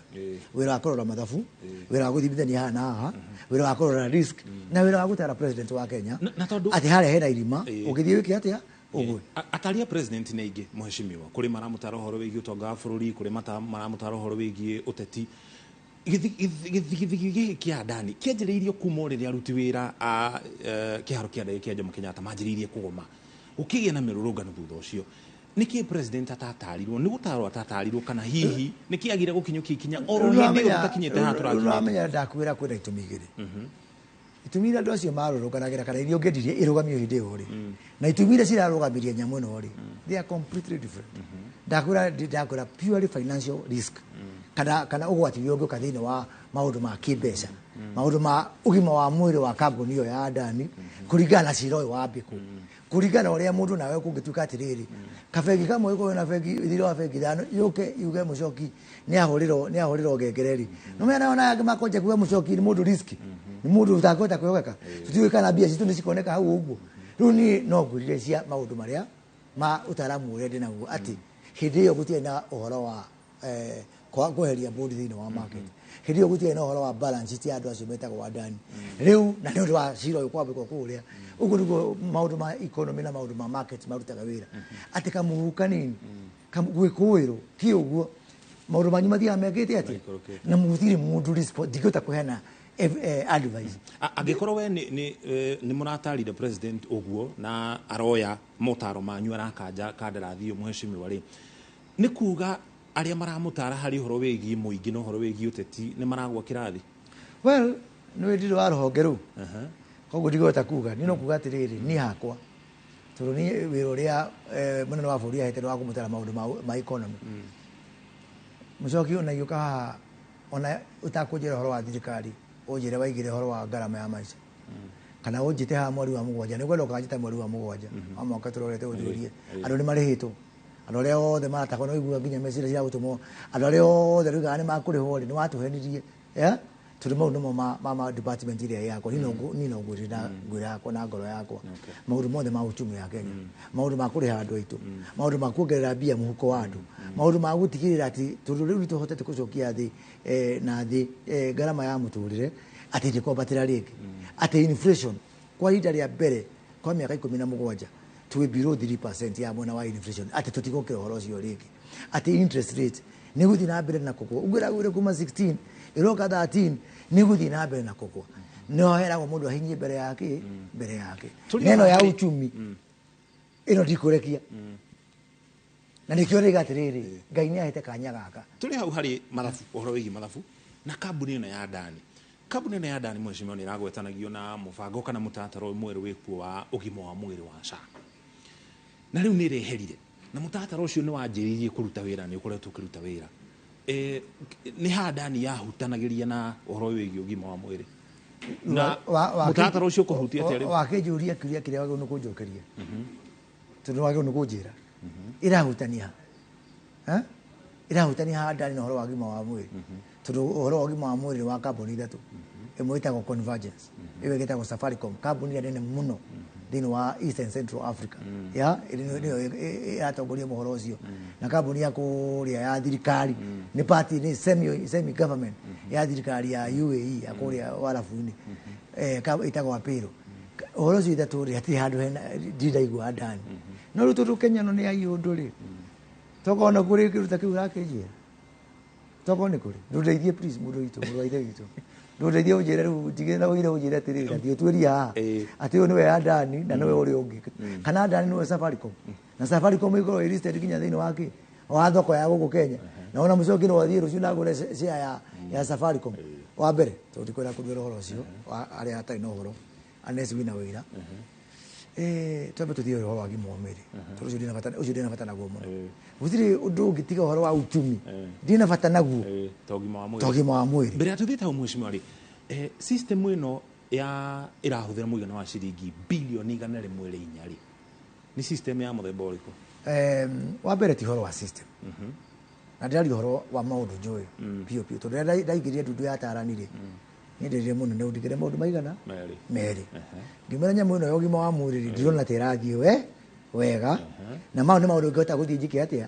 S2: wĩra wa kũrora mathabu, wĩra wa gũthimithania haha na haha, wĩra wa kũrora risk, na wĩra wa gũtara president wa Kenya
S1: Na tondũ
S2: atĩ harĩa hena irima, ũngĩthiĩ wĩke atĩa ũgwe.
S1: Ataria president nĩ aingĩ, mũheshimiwa. Kũrĩ maramũtara ũhoro wĩgiĩ ũtonga wa bũrũri, kũrĩ maramũtara ũhoro wĩgiĩ ũteti. Gĩthigithigi gĩkĩ kĩa Adani kĩanjĩrĩirio kuma o rĩrĩa aruti wĩra a kĩharo kĩa ndege kĩa Jomo Kenyatta manjĩrĩirie kũgoma, gũkĩgĩa na mĩrũrũngano thutha ũcio. Nĩkĩ president atatarirwo? Nĩ gũtarwo atatarirwo, kana hihi nĩkĩ agire gũkinyũkia ikinya oro hĩndĩ ĩyo tũtakinyĩte haha tũrakinyĩte?
S2: Ũramenya, ndakwĩra kwĩna itũmi igĩrĩ, itũmi iria andũ acio marũrũnganagĩra kana iria ũngĩendirie ĩrũgamio hĩndĩ ĩyo rĩ, na itũmi iria cirarũgamirie nyamũ ĩno rĩ, they are completely different. Ndakwĩra purely financial risk kana ũgwati ũrĩa ũngĩũka thĩinĩ wa maũndũ ma kĩmbeca, maũndũ ma ũgima wa mwĩrĩ wa kambuni ĩyo ya Adani, kũringana na cira ũyũ wa Mbĩkũ, kũringana na ũrĩa mũndũ nawe kũngĩtuĩka atĩrĩrĩ, kabengi kamwe gĩkorwo na bengi thirĩ wa bengi ithano yũke yuge Mũcoki nĩ ahũrĩrwo ngengere rĩ, no menya nayo naya angĩ makonja kuga Mũcoki nĩ mũndũ risk, nĩ mũndũ ũtangĩhota kwĩhokeka, tũtiũĩ kana mbia citũ nĩ cikoneka hau ũguo. Rĩu niĩ no ngwĩrire cia maũndũ marĩa ma ũtaaramu ũrĩa ndĩ naguo atĩ hĩndĩ ĩyo gũtiarĩ na ũhoro wa kweheria board thĩinĩ wa market, hĩndĩ ĩyo gũtiarĩ na ũhoro wa balance sheet ya andũ acio metagwo Adani rĩu, na nĩ ũndũ wa cira ũyũ kwambĩkwo kũrĩa ũguo. Nĩguo maũndũ ma economy na maũndũ ma market marutaga wĩra, atĩ kamũhuhu kanini gwĩkũĩrwo ti ũguo maũndũ manyu mathiaga mekĩte atĩa
S1: Maikũrũkĩte.
S2: Na mũtirĩ mũndũ ndingĩhota kũheana advice.
S1: Angĩkorwo we nĩ mũratarire president ũguo na aroya motaro manyu, arakanja kandarathi ĩyo, mũheshimiwa rĩ, nĩ kuga arĩa maramũtara harĩ ũhoro wĩgiĩ mũingĩ na ũhoro wĩgiĩ ũteti nĩ maragwa kĩrathi?
S2: Well, nĩ ndirĩ wa rũhonge rũu, koguo ndigũhota kuga. Niĩ no kuga atĩrĩrĩ, niĩ hakwa, tondũ niĩ wĩra ũrĩa mũnene wa bũrũri ahete nĩ wa kũmũtara maũndũ ma economy. Mũcoki, ona igĩũka haha, ona ũtakũnjĩra ũhoro wa thirikari, ũnjĩre waigĩre ũhoro wa ngarama ya maica, kana ũnjĩte haha mweri wa mũgwanja, nĩ ngwenda ũkanjĩta mweri wa mũgwanja wa mwaka tũrorete, ũnjũrie andũ nĩ marĩhĩtwo, andũ arĩa othe maratagwo, no igua nginya meciria cia gũtũmwo, andũ arĩa othe rĩugaga nĩ makũrĩhwo rĩ, nĩ watũhenirie, eh? Tondũ mau nĩmo ma department ĩrĩa yakwa. Niĩ no ngwĩre na ngwĩre yakwa na ngoro yakwa, maũndũ mothe ma uchumi ya Kenya, maũndũ ma kũrĩha andũ aitũ, maũndũ ma kuongerera mbia mũhuko wa andũ, maũndũ ma gũtigĩrĩra atĩ tondũ rĩu nĩtũhotete gũcokia thĩ na thĩ ngarama ya mũtũrĩre, atĩ ndĩkwambatĩra rĩngĩ, atĩ inflation kwa ihinda rĩa mbere kwa mĩaka 17 twĩ below 3% ya mwena wa inflation, atĩ tũtigũkĩra ũhoro ũcio rĩngĩ, atĩ interest rate nĩ gũthiĩ na mbere na kũgũa ũguo ĩragũire kuma 16 ĩroka 13, nĩ gũthiĩ na mbere na kũgũa. No heragwo mũndũ ahinyie mbere yake, mbere yake.
S1: Tũrĩ
S2: Na ĩno ya
S1: harĩ-
S2: uchumi ĩno ndikũrekia, na nĩkĩo rĩga atĩrĩrĩ, Ngai nĩ ahete kanya gaka.
S1: Tũrĩ hau harĩ mathabu, ũhoro wĩgiĩ mathabu na kambuni ĩno ya Adani. Kambuni ĩno ya Adani, mheshimiwa, nĩ ĩragwetanagio na mũbango kana mũtaratara ũyũ mwerũ wĩkuo wa ũgima wa mwĩrĩ wa SHA, na rĩu nĩ ĩreherire na mũtaratara ũcio nĩ wanjĩrĩirie kũruta wĩra, nĩ ũkoretwo ũkĩruta wĩra. Nĩ ha Adani yahutanagĩria na ũhoro ũyũ wĩgiĩ ũgima wa mwĩrĩ, na mũtaratara ũcio ũkũhutia atĩa rĩu?
S2: Wakĩnjũria kĩũria kĩrĩa wagĩrĩirwo nĩ kũnjokeria, tondũ wagĩrĩirwo nĩ kũnjĩra ĩrahutania ha? Ĩrahutania ha Adani na ũhoro wa ũgima wa mwĩrĩ? Tondũ ũhoro wa ũgima wa mwĩrĩ nĩ wa kambuni ithatũ. Ĩmwe ĩtagwo Convergence, ĩyo ĩngĩ ĩtagwo Safaricom, kambuni ĩrĩa nene mũno thĩinĩ wa East and Central Africa, ya ĩrĩa nĩyo ĩratongoria mohoro ũcio, na kambuni ya kũrĩa ya thirikari, nĩ party, nĩ semi government ya thirikari ya UAE ya kũrĩa Warabu-inĩ, ĩtagwo Apero. Ũhoro ũcio ithatũ rĩ, hatirĩ handũ hena ndindaigua Adani. No rĩu tondũ Kenya no nĩ ya ũndũ rĩ, tokorwo no kũrĩ kĩndũ ta kĩu ũrakĩnjĩra, tokorwo nĩ kũrĩ, ndũndeithie please, mũndũ witũ, mũndũ wa ithe witũ, ndũndeithie ũnjĩre rĩu, ndigĩre na ũire ũnjĩre atĩrĩrĩ, atĩ ũtuĩrie haha atĩ ũyũ nĩwe Adani na nĩwe ũrĩa ũngĩ, kana Adani nĩwe Safaricom, na Safaricom ĩkorwo ĩ listed nginya thĩinĩ wa kĩ wa thoko ya gũkũ Kenya, na ona mũcoki no athiĩ rũciũ na agũre share ya Safaricom. Wa mbere, tondũ ndikwenda kũruĩra ũhoro ũcio wa arĩa hatarĩ na ũhoro, unless wĩna wĩra, twambe tũthiĩ ũhoro wa ũgima wa mwĩrĩ, tondũ ũcio ndina bata, ũcio ndina bata naguo mũno. Gũtirĩ ũndũ ũngĩ tiga ũhoro wa uchumi ndina bata naguo
S1: ta ũgima wa mwĩrĩ.
S2: Ta ũgima wa mwĩrĩ.
S1: Mbere ya tũthiĩte hau, mheshimiwa rĩ, system ĩno ya ĩrahũthĩra mũigana wa ciringi bilioni 104 rĩ, nĩ system ya mũthemba ũrĩkũ?
S2: Wa mbere ti ũhoro wa system. Na ndĩraria ũhoro wa maũndũ njũĩ biũ biũ, tondũ rĩrĩa ndaingĩrire ndundu ya atarani rĩ, niĩ ndĩrire mũno nĩ ũndigĩre maũndũ maigana merĩ. Ngĩmwĩra nyamũ ĩno ya ũgima wa mwĩrĩ rĩ, ndirona ta ĩrathiĩ we wega, na mau nĩ maũndũ ngĩhota gũthiĩ njĩke atĩa,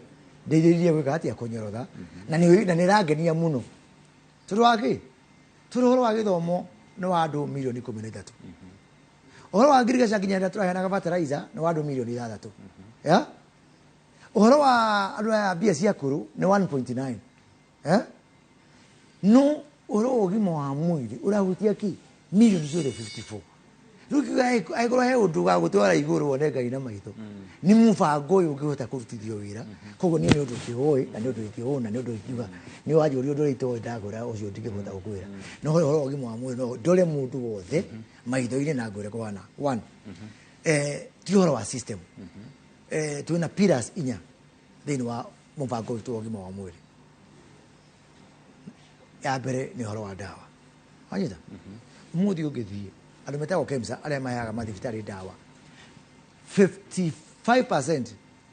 S2: ndeithĩrĩrie gwĩka atĩa, kũnyorotha, na nĩ ĩrangenia mũno. Tondũ wa kĩ? Tondũ ũhoro wa gĩthomo nĩ wa andũ mirioni 13. Ũhoro wa ngirigaca nginya rĩrĩa tũraheanaga fertilizer nĩ wa andũ mirioni 6. Ya? Ũhoro wa andũ aya mbia cia kũrũ nĩ 1.9. No ũhoro wa ũgima wa mwĩrĩ ũrahutia kĩ? Mirioni ciothe 54. Rĩu kiuga angĩkorwo he ũndũ wa gũtwara igũrũ wone Ngai na maitho, nĩ mũbango ũyũ ũngĩhota kũrutithio wĩra. Koguo niĩ nĩ ũndũ kĩũĩ na nĩ ũndũ ingĩũĩ na nĩ ũndũ ingiuga nĩ wanjũria ũndũ ũrĩa itoĩ ndagwĩra ũcio ndingĩhota gũkwĩra. No ũhoro wa ũgima wa mwĩrĩ no ndore mũndũ wothe maitho-inĩ na ngwĩre kwana. One, ti ũhoro wa system. Twĩna pillars inya thĩinĩ wa mũbango witũ wa ũgima wa mwĩrĩ. Ya mbere nĩ ũhoro wa ndawa. Wanyita? Ũmũthĩ ũngĩthiĩ andũ metagwo KEMSA arĩa maheaga mathibitarĩ ndawa, 55%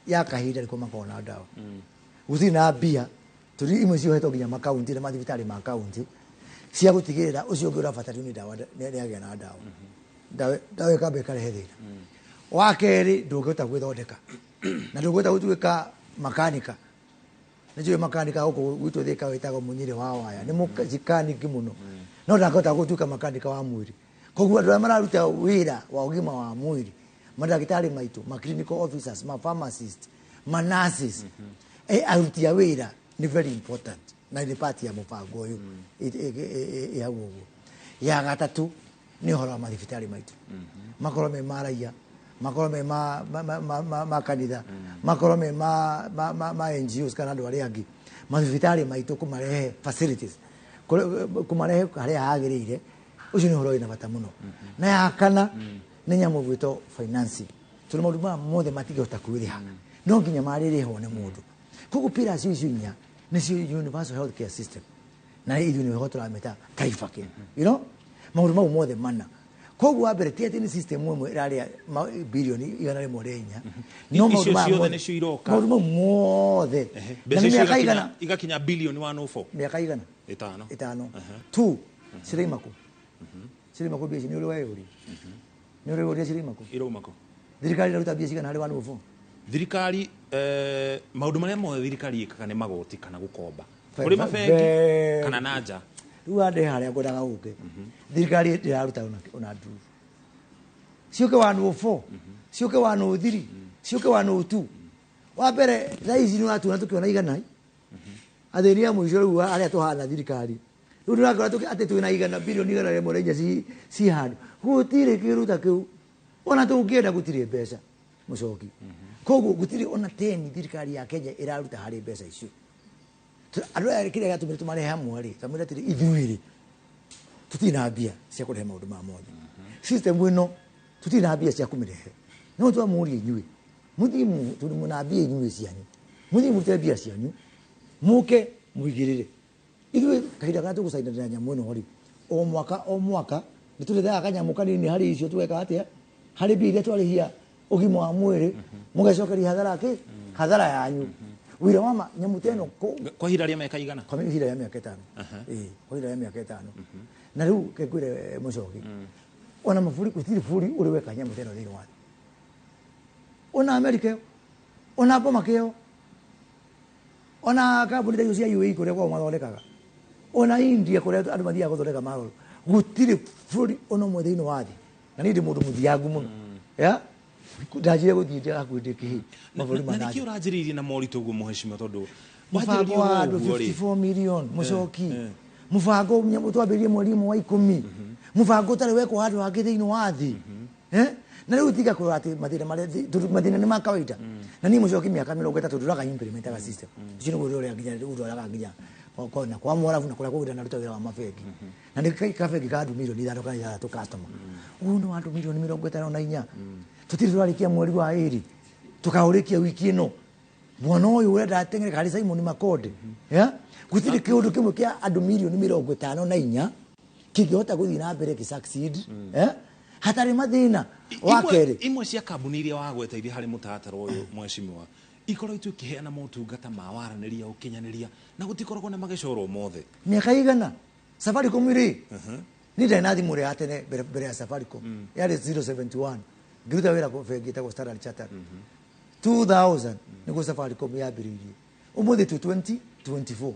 S2: ya kahinda nĩkuo makoragwo na ndawa. Gũtirĩ na mbia, tondũ imwe ciohetwo nginya makaunti na mathibitarĩ ma kaunti cia gũtigĩrĩra ũcio ũngĩ ũrabatario nĩ ndawa nĩ agĩa na ndawa. Ndawa ĩkamba ĩkarehe thĩna. Wa kerĩ, ndũngĩhota gwĩthondeka na ndũngĩhota gũtuĩka makanika. Nĩ njũĩ makanika gũkũ gwitũ Thika wĩtagwo mũnyirĩ wa waya, nĩ mũcikaniki mũno, no ndangĩhota gũtuĩka makanika wa mwĩrĩ. Koguo andũ arĩa mararuta wĩra wa ũgima wa mwĩrĩ, mandagĩtarĩ maitũ, ma clinical officers, ma pharmacist, ma nurses, aruti a wĩra nĩ very important na nĩ part ya mũbango ũyũ ĩ hau ũguo. Ya gatatũ nĩ ũhoro wa mathibitarĩ maitũ, makorwo me ma raia, makorwo me ma kanitha, makorwo me ma NGOs kana andũ arĩa angĩ. Mathibitarĩ maitũ kũmarehe facilities, kũmarehe harĩa hagĩrĩire, ũcio nĩ ũhoro wĩna bata mũno. Na ya kana nĩ nyamũ ĩgwĩtwo financing, tondũ maũndũ maya mothe matingĩhota kwĩrĩha, no nginya marĩrĩhwo nĩ mũndũ. Koguo pillars icio inya nĩcio universal health care system, na ithuĩ nĩho tũramĩta Taifa Care, you know, maũndũ mau mothe mana. Koguo wa mbere ti atĩ nĩ system ĩmwe ĩrarĩa birioni 104, no
S1: Icio
S2: maũndũ maya
S1: ciothe
S2: mothe
S1: nĩcio iroka.
S2: Maũndũ mau mothe. Na
S1: Mbeca
S2: nĩ
S1: icio
S2: mĩaka igana?
S1: igakinya bilioni 104.
S2: Mĩaka igana?
S1: Ĩtano.
S2: Ĩtano. Two, ciraima kũ? Ciraima kũ mbia ici? Nĩ ũrĩ weyũria? Nĩ ũrĩ weyũria ciraima kũ?
S1: Irauma kũ?
S2: Thirikari ĩraruta mbia cigana harĩ 104?
S1: Thirikari, maũndũ marĩa mothe thirikari ĩkaga nĩ magoti kana gũkomba
S2: Ve-
S1: kũrĩ mabengi kana na nja.
S2: Rĩu wande harĩa ngwendaga ũke, thirikari ndĩraruta ona nduru ciũke 104, ciũke 103, ciũke 102. Wa mbere thaa ici nĩ ũratuona tũkĩona igana athĩni a mũico rĩu arĩa tũhana thirikari rĩu ndĩrakora atĩ twĩna igana bilioni 104 ci handũ, gũtirĩ kĩndũ ta kĩu, ona tũngĩenda gũtirĩ mbeca mũcoki. Koguo gũtirĩ ona teni thirikari ya Kenya ĩraruta harĩ mbeca icio. Andũ aya kĩrĩa gĩatũmire tũmarehe hamwe rĩ, twamwĩra atĩrĩ, ithuĩ rĩ tũtirĩ na mbia cia kũrehe maũndũ maya mothe, system ĩno tũtirĩ na mbia cia kũmĩrehe, no twamũria inyuĩ mũthiĩ tondũ mwĩna mbia inyuĩ cianyu, mũthiĩ mũrute mbia cianyu mũke mũigĩrĩre ithuĩ kahinda karĩa tũgũcainanĩra nyamũ ĩno rĩ, o mwaka o mwaka nĩ tũrethaga kanyamũ kanini harĩ icio, tũgeka atĩa harĩ mbia iria twarĩhia ũgima wa mwĩrĩ, mũgecokeria hathara kĩ hathara yanyu wĩra wa nyamũ ta ĩno
S1: Kwa ihinda rĩa mĩaka igana?
S2: Kwa ihinda rĩa mĩaka 5. Ĩĩ, kwa ihinda rĩa mĩaka 5. Na rĩu ke ngwĩre mũcoki, ona mabũrũri gũtirĩ bũrũri ũrĩ weka nyamũ ta ĩno thĩinĩ wa thĩ, ona Amerika ĩyo, ona Obama ĩyo, ona kambuni ta icio cia UAE kũrĩa kwao mathondekaga, ona India kũrĩa andũ mathiaga gũthondeka maroro, gũtirĩ bũrũri ona ũmwe thĩinĩ wa thĩ. Na niĩ ndĩ mũndũ mũthiangu mũno, ya ndanjire gũthiĩ ndĩ hakuhĩ ndĩ kĩhĩ mabũrũri ma
S1: Na
S2: nanja.
S1: nĩkĩ ũranjĩrĩirie na moritũ ũguo mũhecimiwa, tondũ
S2: Mũbango
S1: wanjĩrĩria
S2: wa andũ
S1: ũguo rĩ
S2: 54 million mũcoki, mũbango nyamũ twambĩrĩrie mweri ũmwe wa 10, mũbango ũtarĩ wekwo handũ hangĩ thĩinĩ wa thĩ. Na rĩu tiga kũrora atĩ mathĩna marĩa tondũ mathĩna nĩ ma kawaida. Na niĩ mũcoki mĩaka 30 ndũraga implementaga system ũcio nĩguo ũrĩa nginya ũndwaraga nginya na kwa Mwarabu na kũrĩa kũngĩ naruta wĩra wa mabengi, na nĩ kabengi ka andũ mirioni 5 kana 6 customer, ũyũ nĩ wa andũ mirioni 54. Tũtirĩ tũrarĩkia mweri wa 2, tũkaũrĩkia wiki ĩno. Mwana ũyũ ũrenda ateng'ere harĩ Simon Makonde, ya gũtirĩ kĩũndũ kĩmwe kĩa andũ mirioni 54 kĩngĩhota gũthiĩ na mbere gĩ succeed, Hatarĩ mathĩna. Wa kerĩ,
S3: Imwe cia kambuni iria wagweta iria harĩ mũtaratara ũyũ, mheshimiwa, ikoretwo ikĩheana motungata ma waranĩria, ũkinyanĩria, na gũtikoragwo na magĩcorwo mothe.
S2: Mĩaka igana Safaricom rĩ, niĩ ndarĩ na thimũ ĩrĩa ya tene mbere ya Safaricom, yarĩ 071, ngĩruta wĩra kũ bengi ĩtagwo Standard Chartered. 2000 nĩguo Safaricom yambĩrĩirie. Ũmũthĩ twĩ 2024,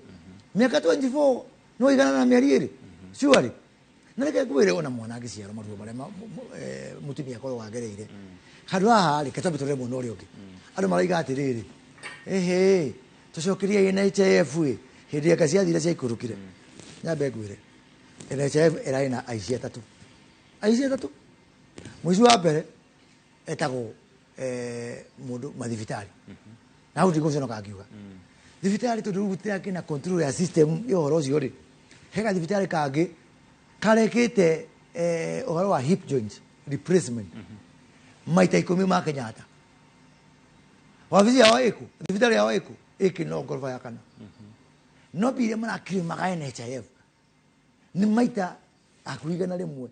S2: mĩaka 24 no igana na mĩeri ĩrĩ, surely. Na reke ngwĩre, ona mwana angĩciarwo, maruo marĩa mũtumia akoragwo agereire handũ haha rĩ, ketwambe tũrore mwena ũrĩa ũngĩ. Andũ maraiga atĩrĩrĩ, ĩhĩ, tũcokerie NHIF ĩ, hĩndĩ ĩrĩa ciathire ciaikũrũkire. Nyambe ngwĩre, NHIF ĩrarĩ na aici atatũ, aici atatũ. Mũici wa mbere etagwo mũndũ mathibitarĩ, na hau ndigũconoka ngiuga thibitarĩ, tondũ rĩu gũtirakĩ na control ya system ya ũhoro ũcio rĩ. He gathibitarĩ kangĩ karekĩte ũhoro wa hip joint replacement maita 10 ma Kenyatta. Wabici yao ĩkũ? Thibitarĩ yao ĩkũ? Ĩkĩ no ngoroba ya kana. No mbia iria marakirimaga NHIF nĩ maita hakuhĩ 100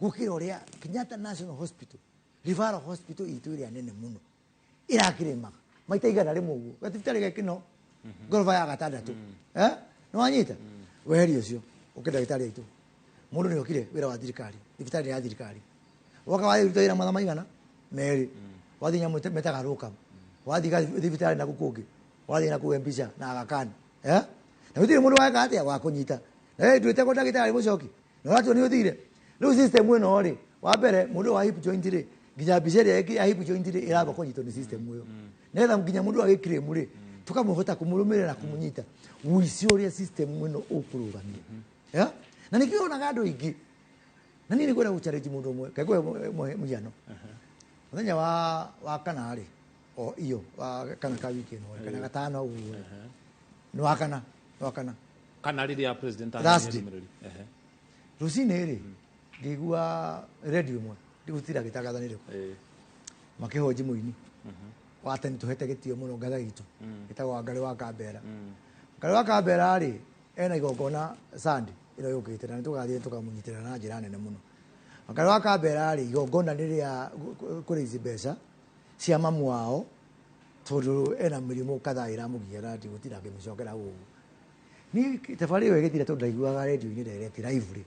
S2: gũkĩra ũrĩa Kenyatta National Hospital, Referral Hospital itũ ĩrĩa nene mũno, ĩrakĩrĩmaga maita 100 ũguo. Gathibitarĩ gekĩno ngoroba ya gatandatũ. Nĩ wanyita weheria ũcio ũkĩ ndagĩtarĩ aitũ. Mũndũ nĩ okire wĩra wa thirikari, thibitarĩ ya thirikari, woka wathiĩ ruta wĩra mathaa maigana merĩ, wathiĩ nyamũ metaga locum, wathiĩ thibitarĩ na kũngĩ, wathiĩ na kũu mbica na Aga Khan, na gũtirĩ mũndũ weka atĩa wa kũnyita. Na we ndwĩtagwo ndagĩtarĩ mũcoki na ũratua nĩ ũthire. Rĩu system ĩno rĩ, wa mbere mũndũ wa hip joint rĩ, nginya mbica ĩrĩa ya hip joint rĩ, ĩramba kũnyitwo nĩ system ĩyo, nĩgetha nginya mũndũ agĩclaim rĩ, tũkamũhota kũmũrũmĩrĩra na kũmũnyita ũici ũrĩa system ĩno ũkũrũgamia. Yeah? Na nĩkĩo onaga andũ aingĩ, na niĩ nĩngwenda gũchallenge mũndũ ũmwe. Kengũhe mũhiano. Mũthenya wa kana rĩ, o iyo wa kana ka wiki ĩno rĩ, kana gatano ũguo rĩ, nĩ wa kana, nĩ wa kana.
S3: Kana rĩrĩa president
S2: Thursday.
S3: Ndũmĩrĩri.
S2: Rũcinĩ rĩ, ngĩigua radio ĩmwe, ndigũtira gĩtangatha nĩ rĩkũ, makĩhũnji mũini wa tene tũhete gĩtĩo mũno ngatha gitũ, ĩtagwo Wangarĩ wa Kambera. Wangarĩ wa Kambera rĩ, ena igongona Sunday ĩno yũkĩte, na nĩtũgathiĩ tũkamũnyitĩrĩra na njĩra nene mũno. Wangarĩ wa Kambera rĩ, igongona nĩ rĩa kũraise mbeca cia mamu wao, tondũ ena mĩrimũ kadhaa ĩramũgia na ndigũtinda ngĩmĩcokera ũguo. Niĩ thabarĩ ĩyo ĩgĩthira, tondũ ndaiguaga radio-inĩ direct live rĩ,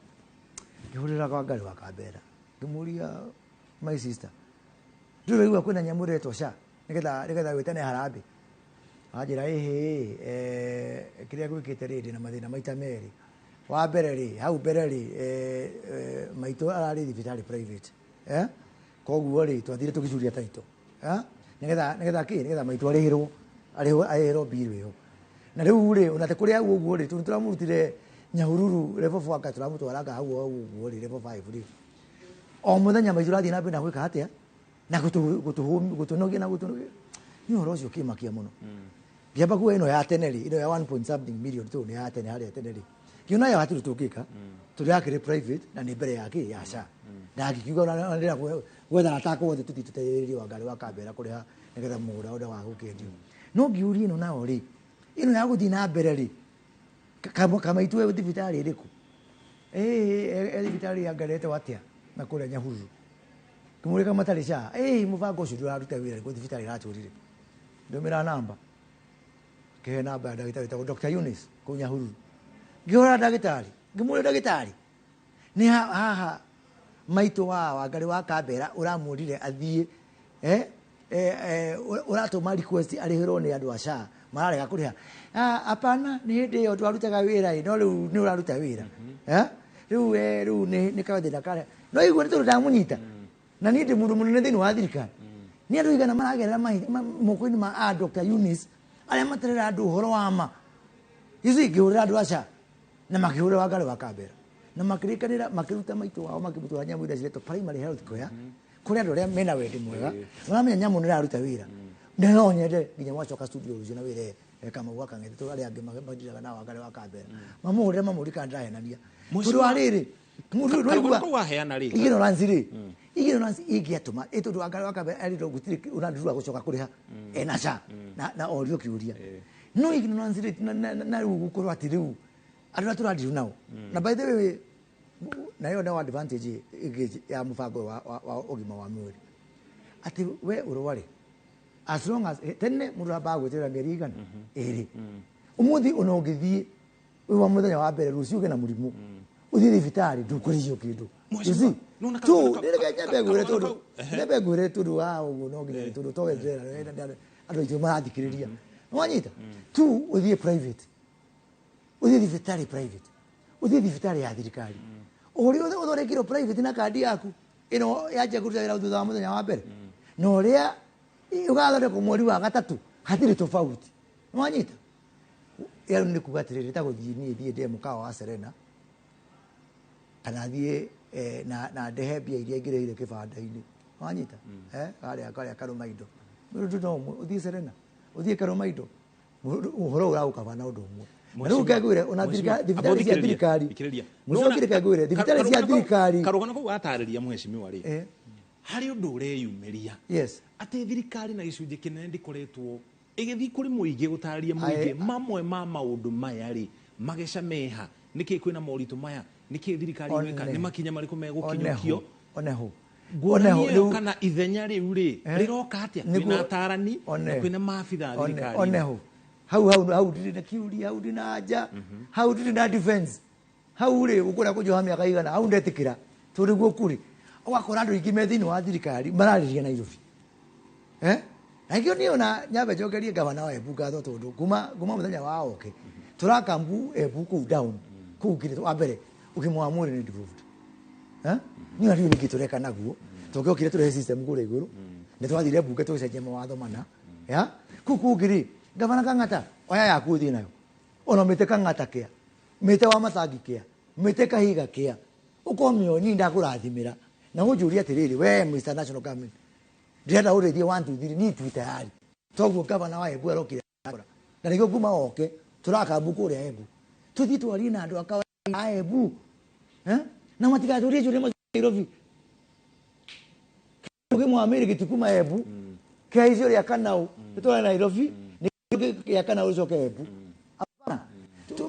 S2: ngĩhũrĩra Wangarĩ wa Kambera, ngĩmũria, "My sister, ndũrĩ ũraigua kwĩna nyamũ ĩretwo SHA nĩgetha wĩtane harambee?" Anjĩra, "Ĩhĩ, kĩrĩa gwĩkĩte rĩ, ndĩna mathĩna maita merĩ. Wa mbere rĩ, hau mbere rĩ, maitũ ararĩ thibitarĩ private, koguo rĩ, twathire tũgĩcuria taito, nĩgetha kĩ, nĩgetha maitũ arĩhĩrwo bill ĩyo. Na rĩu rĩ, ona te kũrĩ hau ũguo rĩ, tondũ tũramũrutire Nyahururu level 4, anga tũramũtwaraga hau ũguo rĩ, level 5 rĩ, o mũthenya maitũ ũrathiĩ na mbere na gwĩka atĩa na gũtũnogia na gũtũnogia." Nĩ ũhoro ũcio ũkĩmakia mũno. Ngĩamba kuoya ĩno ya tene rĩ, ĩno ya 1 point something million, tondũ nĩ ya tene harĩa tene rĩ, ngĩona ĩyo hatirĩ tũngĩka, tondũ yakĩrĩ private na nĩ mbere ya kĩ ya SHA. Na ngĩkiuga ona ndĩra gwetha arata akwa othe tũthiĩ tũteithĩrĩrie Wangarĩ wa Kambera kũrĩha nĩgetha mũgũnda ũrĩa wa gũkĩendio. No ngĩũria, ĩno nayo rĩ, ĩno ya gũthiĩ na mbere rĩ, kamaitũ e thibitarĩ ĩrĩkũ? Ĩ thibitarĩ ya Ngarete atĩa na kũrĩa Nyahururu. Ngĩmũria kama matarĩ SHA. Ĩ mũbango ũcio ndũraruta wĩra, nĩguo thibitarĩ ĩratũrire. Ndũmĩra namba, kĩhe namba ya ndagĩtarĩ wĩtagwo Dr. Eunice kũu Nyahururu. Ngĩhũra ndagĩtarĩ, ngĩmũria, "Ndagĩtarĩ, nĩ haha maitũ wa Wangarĩ wa Kambera ũramwĩrire athiĩ, ũratũma request arĩhĩrwo nĩ andũ a SHA, mararega kũrĩha?" "Ah, hapana, nĩ hĩndĩ ĩyo twarutaga wĩra ĩ, no rĩu nĩ ũraruta wĩra, rĩu rĩu nĩ kathĩna karĩa no igua nĩ tondũ ndamũnyita na niĩ ndĩ mũndũ mũnene thĩinĩ wa thirikari." Nĩ andũ igana maragerera moko-inĩ ma a Dr. Eunice arĩa matarera andũ ũhoro wa ma. Ici ngĩhũrĩra andũ a SHA na makĩhũrĩra Wangarĩ wa Kambera na makĩrĩkanĩra, makĩruta maitũ wao, makĩmũtwara nyamũ iria ciretwo primary health care, kũrĩ andũ arĩa mena wendi mwega, maramenya nyamũ nĩ ĩraruta wĩra. Na no nyende nginya mwacoka studio rũciũ na wĩre Kamau wa Kang'ethe, tondũ arĩa angĩ mandiraga na Wangarĩ wa Kambera, mamũhũrĩre mamũrie kana ndĩrahenania, tondũ wa rĩrĩ mũndũ ũyũ
S3: Karũgano
S2: ndwaigua
S3: kau waheana rĩ,
S2: Ignorance rĩ, ignorance ingĩatũma ĩ, tondũ Wangarĩ wa Kambera erĩtwo gũtirĩ ũrandurua gũcoka kũrĩha ena SHA na orio kĩũria. No ignorance rĩ, na rĩu gũkorwo atĩ rĩu andũ arĩa tũrandiru nao, na by the way Na ĩyo nĩyo advantage ĩngĩ ya mũbango wa ũgima wa mwĩrĩ, atĩ we ũrware, as long as tene mũndũ ambaga gwĩterera mĩeri igana 2. Ũmũthĩ ona ũngĩthiĩ wĩ wa mũthenya wa mbere, rũciũ ũgĩe na mũrimũ, ũthiĩ thibitarĩ, ndũkũrĩhio kĩndũ. You see?
S3: Nona
S2: Tu reke nyambe ngwĩre, tondũ nyambe ngwĩre, tondũ wa ũguo no nginya, tondũ to ndĩrera andũ aitũ marathikĩrĩria. Nĩwanyita? Tu ũthiĩ private, ũthiĩ thibitarĩ private, ũthiĩ thibitarĩ ya thirikari, ũrĩa ũthondekirwo private na kandi yaku ĩno yanjia kũruta wĩra thutha wa mũthenya wa mbere, na ũrĩa ũgathondekwo mweri wa gatatũ, hatirĩ tofauti. Nĩwanyita? Rĩu nĩ kuga atĩrĩrĩ, ta gũthiĩ niĩ thiĩ ndĩe mũkawa wa Serena, kana thiĩ na ndehe mbia iria ingĩrĩire kĩbanda-inĩ. Wanyita? Karĩa karũma indo, ũndũ no ũmwe. Ũthiĩ Serena, ũthiĩ karũma indo, ũhoro ũragũkaba na ũndũ ũmwe. Na rĩu ngengwĩre, ona thibitarĩ cia thirikari, mũcoki, reke ngwĩre, thibitarĩ cia thirikari.
S3: Karũgano kau watarĩria, mheshimiwa rĩ, harĩ ũndũ ũreyumĩria atĩ thirikari na gĩcunjĩ kĩnene ndĩkoretwo ĩgĩthiĩ kũrĩ mũingĩ gũtarĩria mũingĩ mamwe ma maũndũ maya rĩ, mageca meha, nĩkĩ kwĩna moritũ maya, nĩkĩ thirikari ĩgwĩka, nĩ makinya marĩkũ megũkinyũkio.
S2: Oneho.
S3: Nguonania ĩyo kana ithenya rĩu rĩ rĩroka atĩa kwĩna atarani na kwĩna maabitha a thirikari?
S2: Oneho, hau ndirĩ na kiuria, hau ndĩ na anja, hau ndirĩ na defense. Hau rĩ, ũkũrĩa kũnjoha mĩaka igana, hau ndetĩkĩra, tondũ nĩguo kũrĩ. Ũgakora andũ aingĩ me thĩinĩ wa thirikari mararĩria Nairobi, eh? Na ikĩo niĩ ona nyambe njokerie gavana wa Embu ngatho, tondũ kuma mũthenya wa oke tũrakambu Embu kũu down kũu kĩrĩ wa mbere, ũgima wa mwĩrĩ nĩ devolved, eh? Niĩ ona ndiũĩ nĩkĩ tũreka naguo, tũngĩokire tũrehe system kũrĩa igũrũ. Nĩ twathire mbunge tũgĩcenjia mawatho mana ya kũu kũngĩ rĩ. Gavana Kang'ata, oya yaku ũthiĩ nayo, ona mĩte Kang'ata kĩa mĩte wa Matangi kĩa mĩte Kahiga kĩa ũkomio. Niĩ ndakũrathimĩra na ũnjũrie atĩrĩrĩ, we Mr National Government, ndĩrenda ũrĩthie 1 2 3, niĩ twi tayari. Toguo gavana wa Embu arokire na nĩkĩo kuma oke tũrakambu kũrĩa Embu, tũthiĩ twarie na andũ a Embu, eh? Na matigatũrie ciũria Nairobi. Ũgima wa mwĩrĩ gĩtikuma Embu kĩhaicio rĩa Kanau gĩtware Nairobi, nĩkĩo gĩa Kanau gĩcoke Embu. Hapana.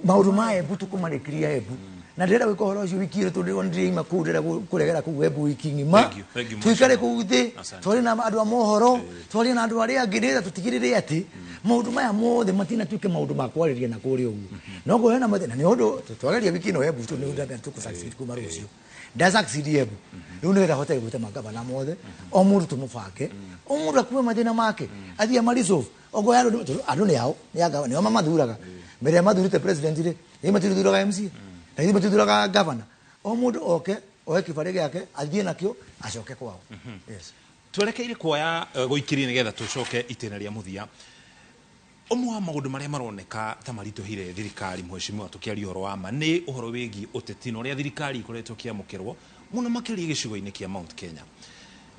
S2: Maũndũ ma Embu tũkũmarĩkĩria Embu, na ndĩrenda gwĩka ũhoro ũcio wiki ĩno, tondũ ndĩraima kũu, ndĩrenda kũregera kũu Embu wiki ng'ima.
S3: Thank you, thank you,
S2: Tũikare
S3: Mheshimiwa.
S2: kũu thĩ,
S3: Asante.
S2: twarie na andũ a mohoro, twarie na andũ arĩa angĩ, nĩgetha tũtigĩrĩre atĩ maũndũ maya mothe matinatuĩke maũndũ ma kwarĩria na kũrĩa ũguo. No kũhe na mathĩna nĩ ũndũ twageria wiki ĩno Embu, tondũ nĩ tũkũ succeed kuma rũciũ. Nda succeed Embu rĩu, nĩgetha hote gwĩta magavana mothe, o mũndũ tũmũbange, o mũndũ akue mathĩna make, athiĩ amaresolve. Okorwo andũ, tondũ andũ nĩ ao, nĩ anga nĩo mamathuraga. Mbere ya mathurĩte president rĩ, ithuĩ matithuraga MCA na ithuĩ matithuraga governor. O mũndũ oke oe kĩbarĩ gĩake, athiĩ nakĩo, acoke kwao. Yes.
S3: Twerekeire kuoya gũikĩria nĩgetha tũcoke itĩna rĩa mũthia. Ũmwe wa maũndũ marĩa maroneka ta maritũhire thirikari, mheshimiwa, tũkĩaria ũhoro wa ma, nĩ ũhoro wĩgiĩ ũteti na ũrĩa thirikari ikoretwo ĩkĩamũkĩrwo mũno makĩria gĩcigo-inĩ kĩa Mount Kenya.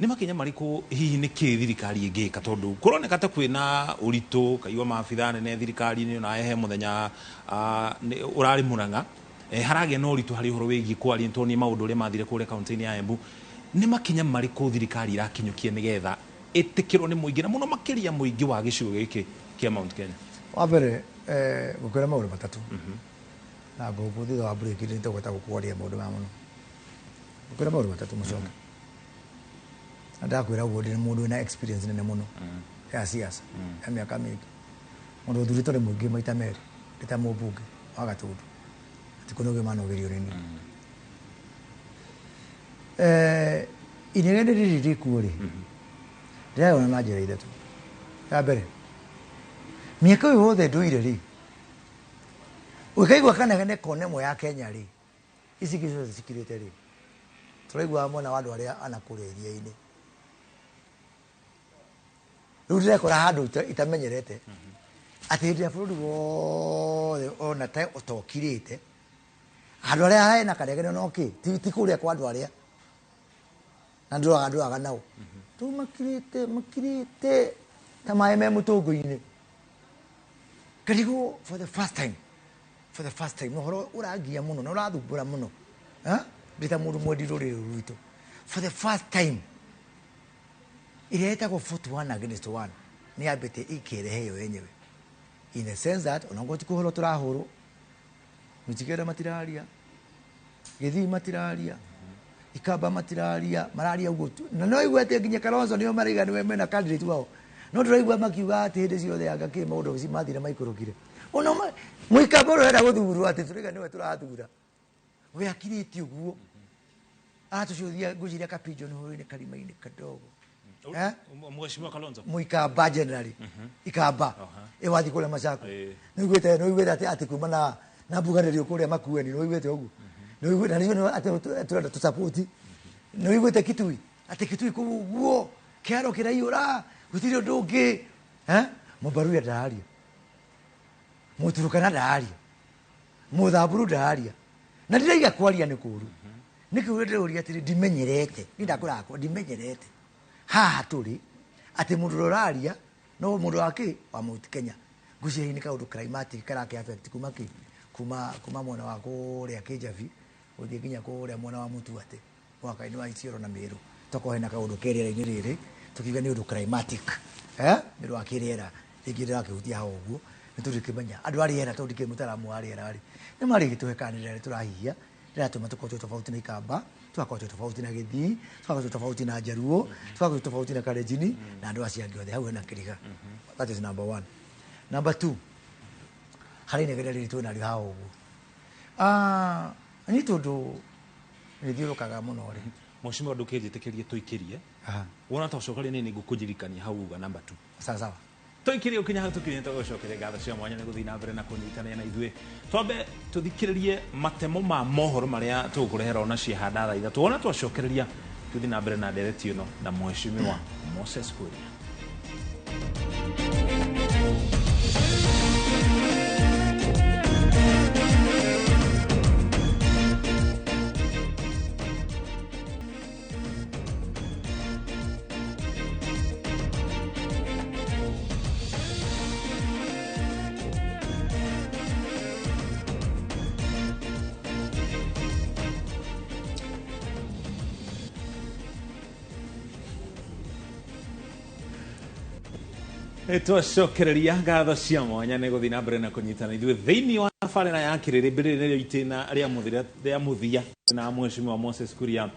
S3: Nĩ makinya marĩkũ hihi, nĩ kĩ thirikari ĩngĩka, tondũ kũroneka ta kwĩna ũritũ kaigua maabitha nene thirikari-inĩ ona he mũthenya ũrarĩ Mũrang'a, haragĩa na ũritũ harĩ ũhoro wĩgiĩ kwaria, nĩ tuonire maũndũ ũrĩa mathire kũrĩa kaunti-inĩ ya Embu. Nĩ makinya marĩkũ thirikari ĩrakinyũkia nĩgetha ĩtĩkĩrwo nĩ mũingĩ, na mũno makĩria mũingĩ wa gĩcigo gĩkĩ kĩa Mount Kenya?
S2: Wa mbere, ngũkwĩra maũndũ matatũ, na ngũkũ thutha wa break nĩ tũgweta gũkwaria maũndũ maya mũno. Ngũkwĩra maũndũ matatũ, mũcoke na ndakwĩra ũguo, ndĩ mũndũ wĩna experience nene mũno ya siasa ya mĩaka mĩingĩ, mũndũ ũthurĩtwo nĩ mũingĩ maita merĩ ndĩ ta mũmbunge wa Gatũndũ, ati kũnogio manogerio nĩ niĩ. Inegene rĩrĩ rĩkuo rĩ, ndĩrayona na njĩra ithatũ. Ya mbere, mĩaka ĩyo yothe ndũire rĩ, ũkaigua kanegene kona ĩmwe ya Kenya rĩ, ici ingĩ ciothe cikirĩte rĩ, tũraiguaga mwena wa andũ arĩa ana kũrĩa iria-inĩ. Rĩu ndĩrekora handũ itamenyerete atĩ hĩndĩ ĩrĩa bũrũri wothe ona ta ũtokirĩte, andũ arĩa hena karegene no kĩ ti kũrĩa kwa andũ arĩa na ndũraga nao rĩu makirĩte, makirĩte ta maĩ me mũtũngũ-inĩ. Karigwo for the first time, for the first time, ũhoro ũrangia mũno na ũrathumbũra mũno. Eh? Ndĩ ta mũndũ mwendi rũrĩrĩ rũrũ rwitũ, for the first time ĩrĩa ĩtagwo 41 against 1 nĩ yambĩte ikerehe yo yenyewe, in the sense that ona ti kũhũrwo tũrahũrwo, Mijikenda matiraria. Githii matiraria, Ikamba matiraria, mararia ũguo tu. Na no igue atĩ nginya Kalonzo nĩo maraiga nĩwe mena candidate wao. No ndĩraigua makiuga atĩ hĩndĩ ciothe anga kĩ maũndũ macio mathire maikũrũkire. Ona Mũikamba ũrĩa ũrenda gũthurwo atĩ tũraiga nĩwe tũrathura. We akirĩte ũguo. Aratũcũthia ngwĩciria ka pigeon hole-inĩ karima-inĩ kadogo. Eh?
S3: Mheshimiwa Kalonzo.
S2: Muikamba generally. Ikamba. Ĩwathiĩ kũrĩa Machakos. Nĩũiguĩte nĩũiguĩte atĩ atĩ kuma na na mbuganĩrio kũrĩa Makueni nĩũiguĩte ũguo. Nĩũiguĩte na nĩguo atĩ tũrenda tũsapoti. Nĩũiguĩte Kitui atĩ Kitui kũu ũguo kĩharo kĩraiyũra gũtirĩ ũndũ ũngĩ. Eh? Mũmbaruya ndararia. Mũturukana ndararia. Mũthamburu ndararia. Na ndiraiga kwaria nĩ kũru. Nĩkĩ ũrĩa ndĩroria atĩrĩ ndimenyerete. Niĩ ndakũrakwa ndimenyerete. Haha tũrĩ atĩ mũndũ ũrĩa ũraria no mũndũ wa kĩ wa Mount Kenya. Ngwĩciria nĩ kaũndũ climatic karake affect kuma kĩ kuma kuma mwena wa kũrĩa Kĩnjabi gũthiĩ nginya kũrĩa mwena wa Mũtuatĩ mũhaka-inĩ wa Isiolo na Meru. Tokorwo hena kaũndũ ke rĩera-inĩ rĩrĩ tũkiuga nĩ ũndũ climatic nĩ ũndũ wa kĩrĩera rĩngĩ rĩrakĩhutia hau ũguo nĩ tũrĩkĩmenya andũ a rĩera tondũ ndikĩrĩ mũtaaramu wa rĩera rĩ nĩ marĩgĩtũhe kana nĩ rĩera tũrahihia rĩratũma tũkorwo twĩ tofauti na Ikamba, tũgakorwo twĩ tofauti na Gĩthii, tũgakorwo twĩ tofauti na Njaruo, tũgakorwo twĩ tofauti na Kalenjini na andũ acio angĩ othe. Hau hena kĩriga. That is number one. Number two, harĩ inegene rĩrĩ twĩ narĩo haha ũguo. Ah, niĩ tondũ nĩthiũrũkaga mũno rĩ.
S3: Mheshimiwa ndũkĩnjĩtĩkĩrie tũikĩrie. Wona twacokeria nĩ ngũkũnjirikania hau uga number two.
S2: Sawa sawa.
S1: Tũikĩrie ũkinya hau tũkinyĩte tũgũcokeria ngatho cia mwanya nĩ gũthiĩ na mbere na kũnyitanĩra na ithuĩ. Twambe tũthikĩrĩrie matemo ma mohoro marĩa tũgũkũrehera ona ciahanda thaa ithatũ. Wona twacokereria tũthiĩ na mbere na ndereti ĩno na Mheshimiwa Moses Kuria. Twacokereria ngatho cia mwanya nĩ gũthiĩ na mbere na kũnyitana ithuĩ thĩinĩ wa tabarĩra ya kĩrĩrĩmbĩ rĩrĩ nĩrĩo itĩna rĩa mũthia na Mheshimiwa Moses Kuria.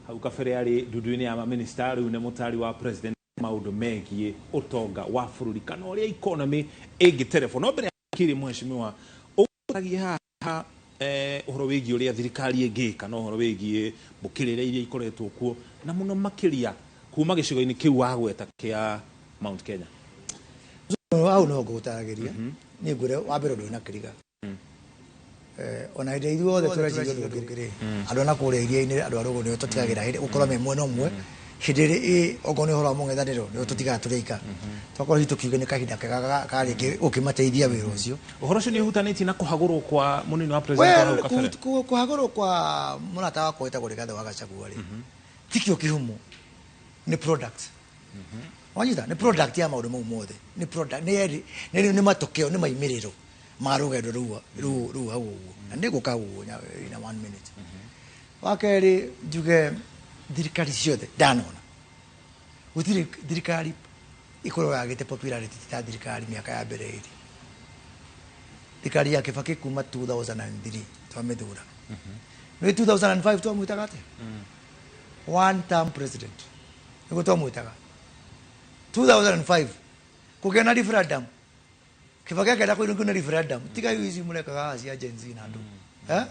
S1: Hau kabere arĩ ndundu-inĩ ya mamĩnĩsta, rĩu nĩ mũtari wa president maũndũ megiĩ ũtonga wa bũrũri kana ũrĩa economy ĩngĩterebwo. No mbere ya kĩrĩ Mheshimiwa, ũragia haha ũhoro wĩgiĩ ũrĩa thirikari ĩngĩka na ũhoro wĩgiĩ mbũkĩrĩre iria ikoretwo kuo na mũno makĩria kuma gĩcigo-inĩ kĩu wagweta kĩa Mount Kenya.
S2: Hau no ngũgũtaragĩria niĩ ngwĩre wa mbere ũndũ wĩna kĩriga. Ona hĩndĩ ithuothe tũreciria ũndũ ũngĩ rĩ, andũ a na kũrĩa iria-inĩ andũ a rũgũrũ nĩo tũtigagĩra hĩndĩ gũkorwo me mwena ũmwe hĩndĩ ĩrĩa okorwo nĩ ũhoro wa mũng'ethanĩro nĩo tũtigaga tũrĩ aika. Tokorwo hihi tũkiuge nĩ kahinda kega ka rĩngĩ ũkĩmateithia wĩra ũcio.
S1: Ũhoro ũcio nĩ ũhutanĩtie na kũhagũrwo kwa mũnini wa president wa hau kabere?
S2: Kũhagũrwo kwa mũrata wakwa wĩtagwo Rigathĩ wa Gachagua rĩ, tikĩo kĩhumo, nĩ product. Wanyita nĩ product ya maũndũ mau mothe, nĩ product, nĩ nĩ nĩ matokeo, nĩ maimĩrĩro ma rũgendo rũu rũu rũu hau ũguo. Na nĩ ngũka hau ũguo in a 1 minute. Wa kerĩ njuge thirikari ciothe ndanona gũtirĩ thirikari ĩkoragwo yagĩte popularity ta thirikari mĩaka ya mbere ĩrĩ. Thirikari ya Kibaki kuma 2003 twamĩthura. Nĩ 2005 twamwĩtaga atĩa? One term president nĩguo twamwĩtaga. 2005 kũgĩa na referendum, Kibaki akenda kũinũkio nĩ referendum. Tiga ici mũrekaga haha cia Gen Z na andũ.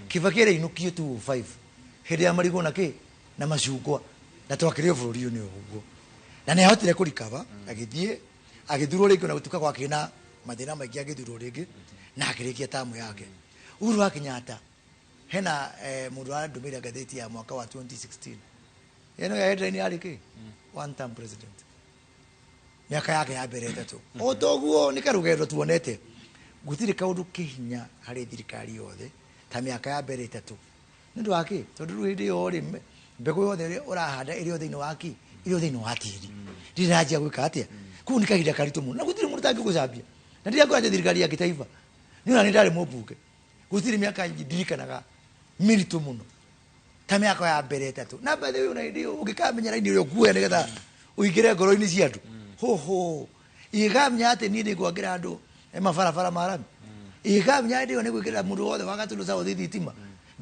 S2: Kibaki arainũkio 2005 hĩndĩ ya marigũ na kĩ na macungwa, na twakĩrĩ o bũrũri ũyũ nĩ ũguo. Na nĩ ahotire kũrikaba, agĩthiĩ agĩthurwo rĩngĩ, ona gũtuĩka gwakĩrĩ na mathĩna maingĩ agĩthurwo rĩngĩ na akĩrĩkia tamu yake. Uhuru wa Kenyatta hena mũndũ warandũmĩire ngathĩti ya mwaka wa 2016. Ĩno ya headline yarĩ kĩ? One term president. Mĩaka yake ya mbere ĩtatũ. O toguo nĩ karũgendo tuonete. Gũtirĩ kaũndũ kĩhinya harĩ thirikari yothe ta mĩaka ya mbere ĩtatũ. Nĩ ũndũ wa kĩ? Tondũ rĩu hĩndĩ ĩyo rĩ, mbegũ yothe ĩrĩa ũrahanda ĩrĩ o thĩinĩ wa kĩ? Ĩrĩ o thĩinĩ wa tĩri. Ndĩranjia gwĩka atĩa? Kũu nĩ kahinda karitũ mũno. Na gũtirĩ mũndũ ũtangĩgũcambia. Na rĩrĩa ngũragia thirikari ya gĩtaifa, niĩ ona nĩ ndarĩ mũmbunge. Gũtirĩ mĩaka ndirikanaga mĩritũ mũno ta mĩaka ya mbere ĩtatũ. Na by the way, ona hĩndĩ ĩyo ũngĩkamenya raini ĩrĩa ũkuoya nĩgetha ũingĩre ngoro-inĩ cia andũ. Ho ho. Ingĩkamenya atĩ niĩ nĩngwakĩra andũ mabarabara ma rami. Ingĩkamenya hĩndĩ ĩyo nĩngwĩkĩrĩra mũndũ wothe wa Gatundu South thitima.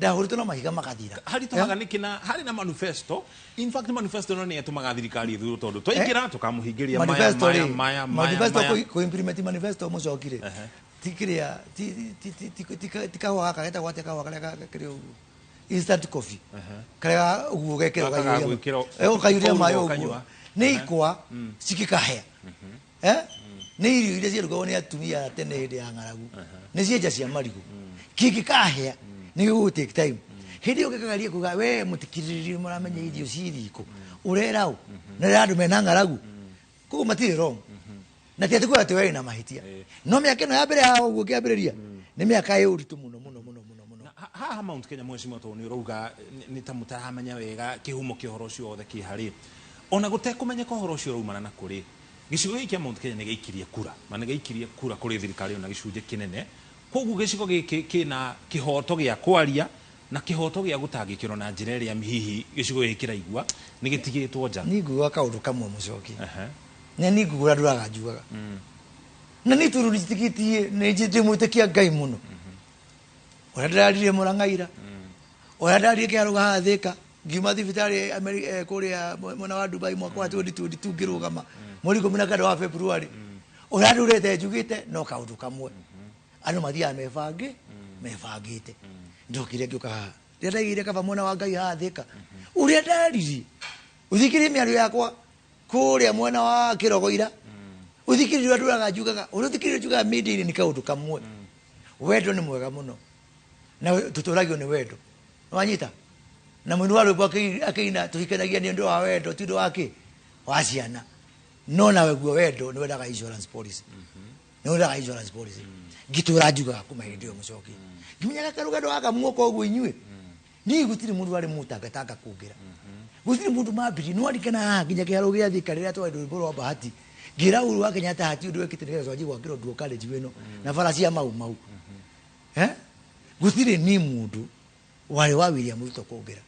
S2: Ndahũrĩtwo na mahiga magathira.
S3: Haritũhaga nĩkĩ na harĩ na manifesto? In fact, manifesto ĩno nĩ ĩtũmaga thirikari ĩthurwo, tondũ twaingĩra tũkamũhingĩria maya,
S2: Manifesto
S3: maya,
S2: rĩ,
S3: maya, maya,
S2: manifesto
S3: maya.
S2: Kũ implement manifesto, mũcokire, ti kĩrĩa ti kahũa gaka getagwo atĩa, kahũa karĩa kĩrĩ ũguo, instant coffee karĩa ũguo gekĩrwo
S3: Gaka ga gwĩkĩrwo-
S2: ũkaiyũria maĩ
S3: ũkaruga
S2: ũguo.
S3: ũkanyua.
S2: Nĩ ikwa cikĩkahĩa. Eh? Nĩ irio iria ciarugagwo nĩ atumia a tene hĩndĩ ya ng'aragu, nĩ cienja cia marigũ. Kĩngĩkahĩa nĩ gĩgũ take time. Hĩndĩ ĩyo ũngĩkagaria kuga we mũtikirĩrĩrie, mũramenya irio ci riko ũrera ũ na rĩrĩa andũ mena ng'aragu, koguo matirĩ wrong na ti atĩ kuga atĩ we wĩna mahĩtia, no mĩaka ĩno ya mbere ya ũguo kĩambĩrĩria nĩ mĩaka ĩ ũritũ mũno mũno mũno mũno mũno.
S3: Na haha Mount Kenya, mheshimiwa, tondũ nĩ ũrauga nĩ ta mũtaramenya wega kĩhumo kĩa ũhoro ũcio wothe kĩ harĩ, ona gũtekũmenyeka ũhoro ũcio ũraumana na kũrĩ, gĩcigo gĩkĩ kĩa Mount Kenya nĩ gĩaikirie kura, na nĩ gĩaikirie kura kũrĩ thirikari ĩno na gĩcunjĩ kĩnene. Koguo gĩcigo gĩkĩ kĩna kĩhoto gĩa kwaria na kĩhoto gĩa gũtangĩkĩrwo na njĩra ĩrĩa hihi gĩcigo gĩkĩ kĩraigua nĩ gĩtigĩtwo nja.
S2: Niĩ nguga kaũndũ kamwe, mũcoki. Na niĩ ngugũra ndũraga njugaga na niĩ tondũ njĩtĩkĩtie, nĩ ndĩmwĩtĩkia Ngai mũno. Ũrĩa ndĩraririe Mũrang'aira, ũrĩa ndaririe kĩharũga haha Thĩka, ngiuma thibitarĩ kũrĩa mwena wa Dubai mwaka wa 2022, ngĩrũgama mweri 19 wa February, ũrĩa ndũrĩte njugĩte no kaũndũ kamwe: andũ mathiaga mebangĩte. Ndokire ngĩũka haha rĩrĩa ndaigĩire kaba mwena wa Ngai haha Thĩka, ũrĩa ndaririe, ũthikĩrie mĩario yakwa kũrĩa mwena wa Kĩrogoira, ũthikĩrĩrie ũrĩa ndũraga njugaga, ũrĩa ũthikĩrĩrie njugaga media-inĩ, nĩ kaũndũ kamwe: wendo nĩ mwega mũno na tũtũragio nĩ wendo. Wanyita na mũini wa rwĩmbo akĩina, tũhikanagia nĩ ũndũ wa wendo, ti ũndũ wa kĩ wa ciana. No nawe guo wendo nĩ wendaga insurance policy, nĩ wendaga insurance policy. Ngĩtũra njugaga kuma hĩndĩ ĩyo, mũcoki, ngimenyaga karũgendo gaka muoka ũguo inyuĩ niĩ gũtirĩ mũndũ warĩ mũtangatanga kũngĩra, gũtirĩ mũndũ mambirie. Nĩ warikana haha nginya kĩharo gĩa Thika rĩrĩa twarĩ rwĩmbo rwa Bahati, ngĩra Uhuru wa Kenyatta hati ũndũ wekĩte nĩgetha twanjie gwakĩrwo dual carriage ĩno na bara cia Mau Mau. Eh? Gũtirĩ ni mũndũ warĩ wa William Ruto kũngĩra,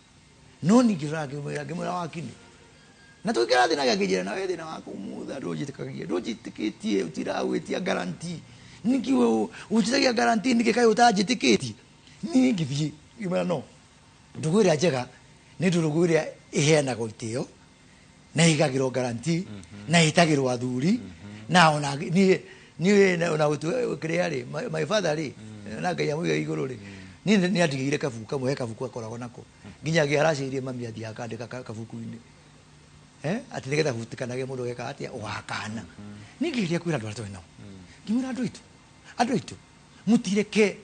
S2: no ningĩ ngĩmwĩra wakini na tũgĩkĩra thĩ nake akĩnjĩra, nawe thĩna waku mutha ndũnjĩtĩkagia, ndũnjĩtĩkĩtie, ũtiragwĩtia guarantee nĩkĩ? We ũnjĩtagia guarantee nĩkĩ? Kaĩ ũtanjĩtĩkĩtie? Niĩ ngĩthiĩ ngĩmwĩra, no ndũgũ ĩrĩa njega nĩ ndũrũgũ ĩrĩa ĩheanagwo itĩo na ĩigagĩrwo guarantee na ĩtagĩrwo athuri na ona niĩ ona kĩrĩa rĩ, my father rĩ, na Ngai amũige igũrũ rĩ, niĩ nĩ andigĩire kabuku kamwe, he kabuku akoragwo nako nginyagia aracĩirie mami athiĩ akandĩka kabuku-inĩ. Eh, atĩ nĩgetha butikanage mũndũ geka atĩa ũgakana. Niĩ ngĩgeria kwĩra andũ arĩa tũrĩ nao, ngĩmwĩra, andũ aitũ mũtireke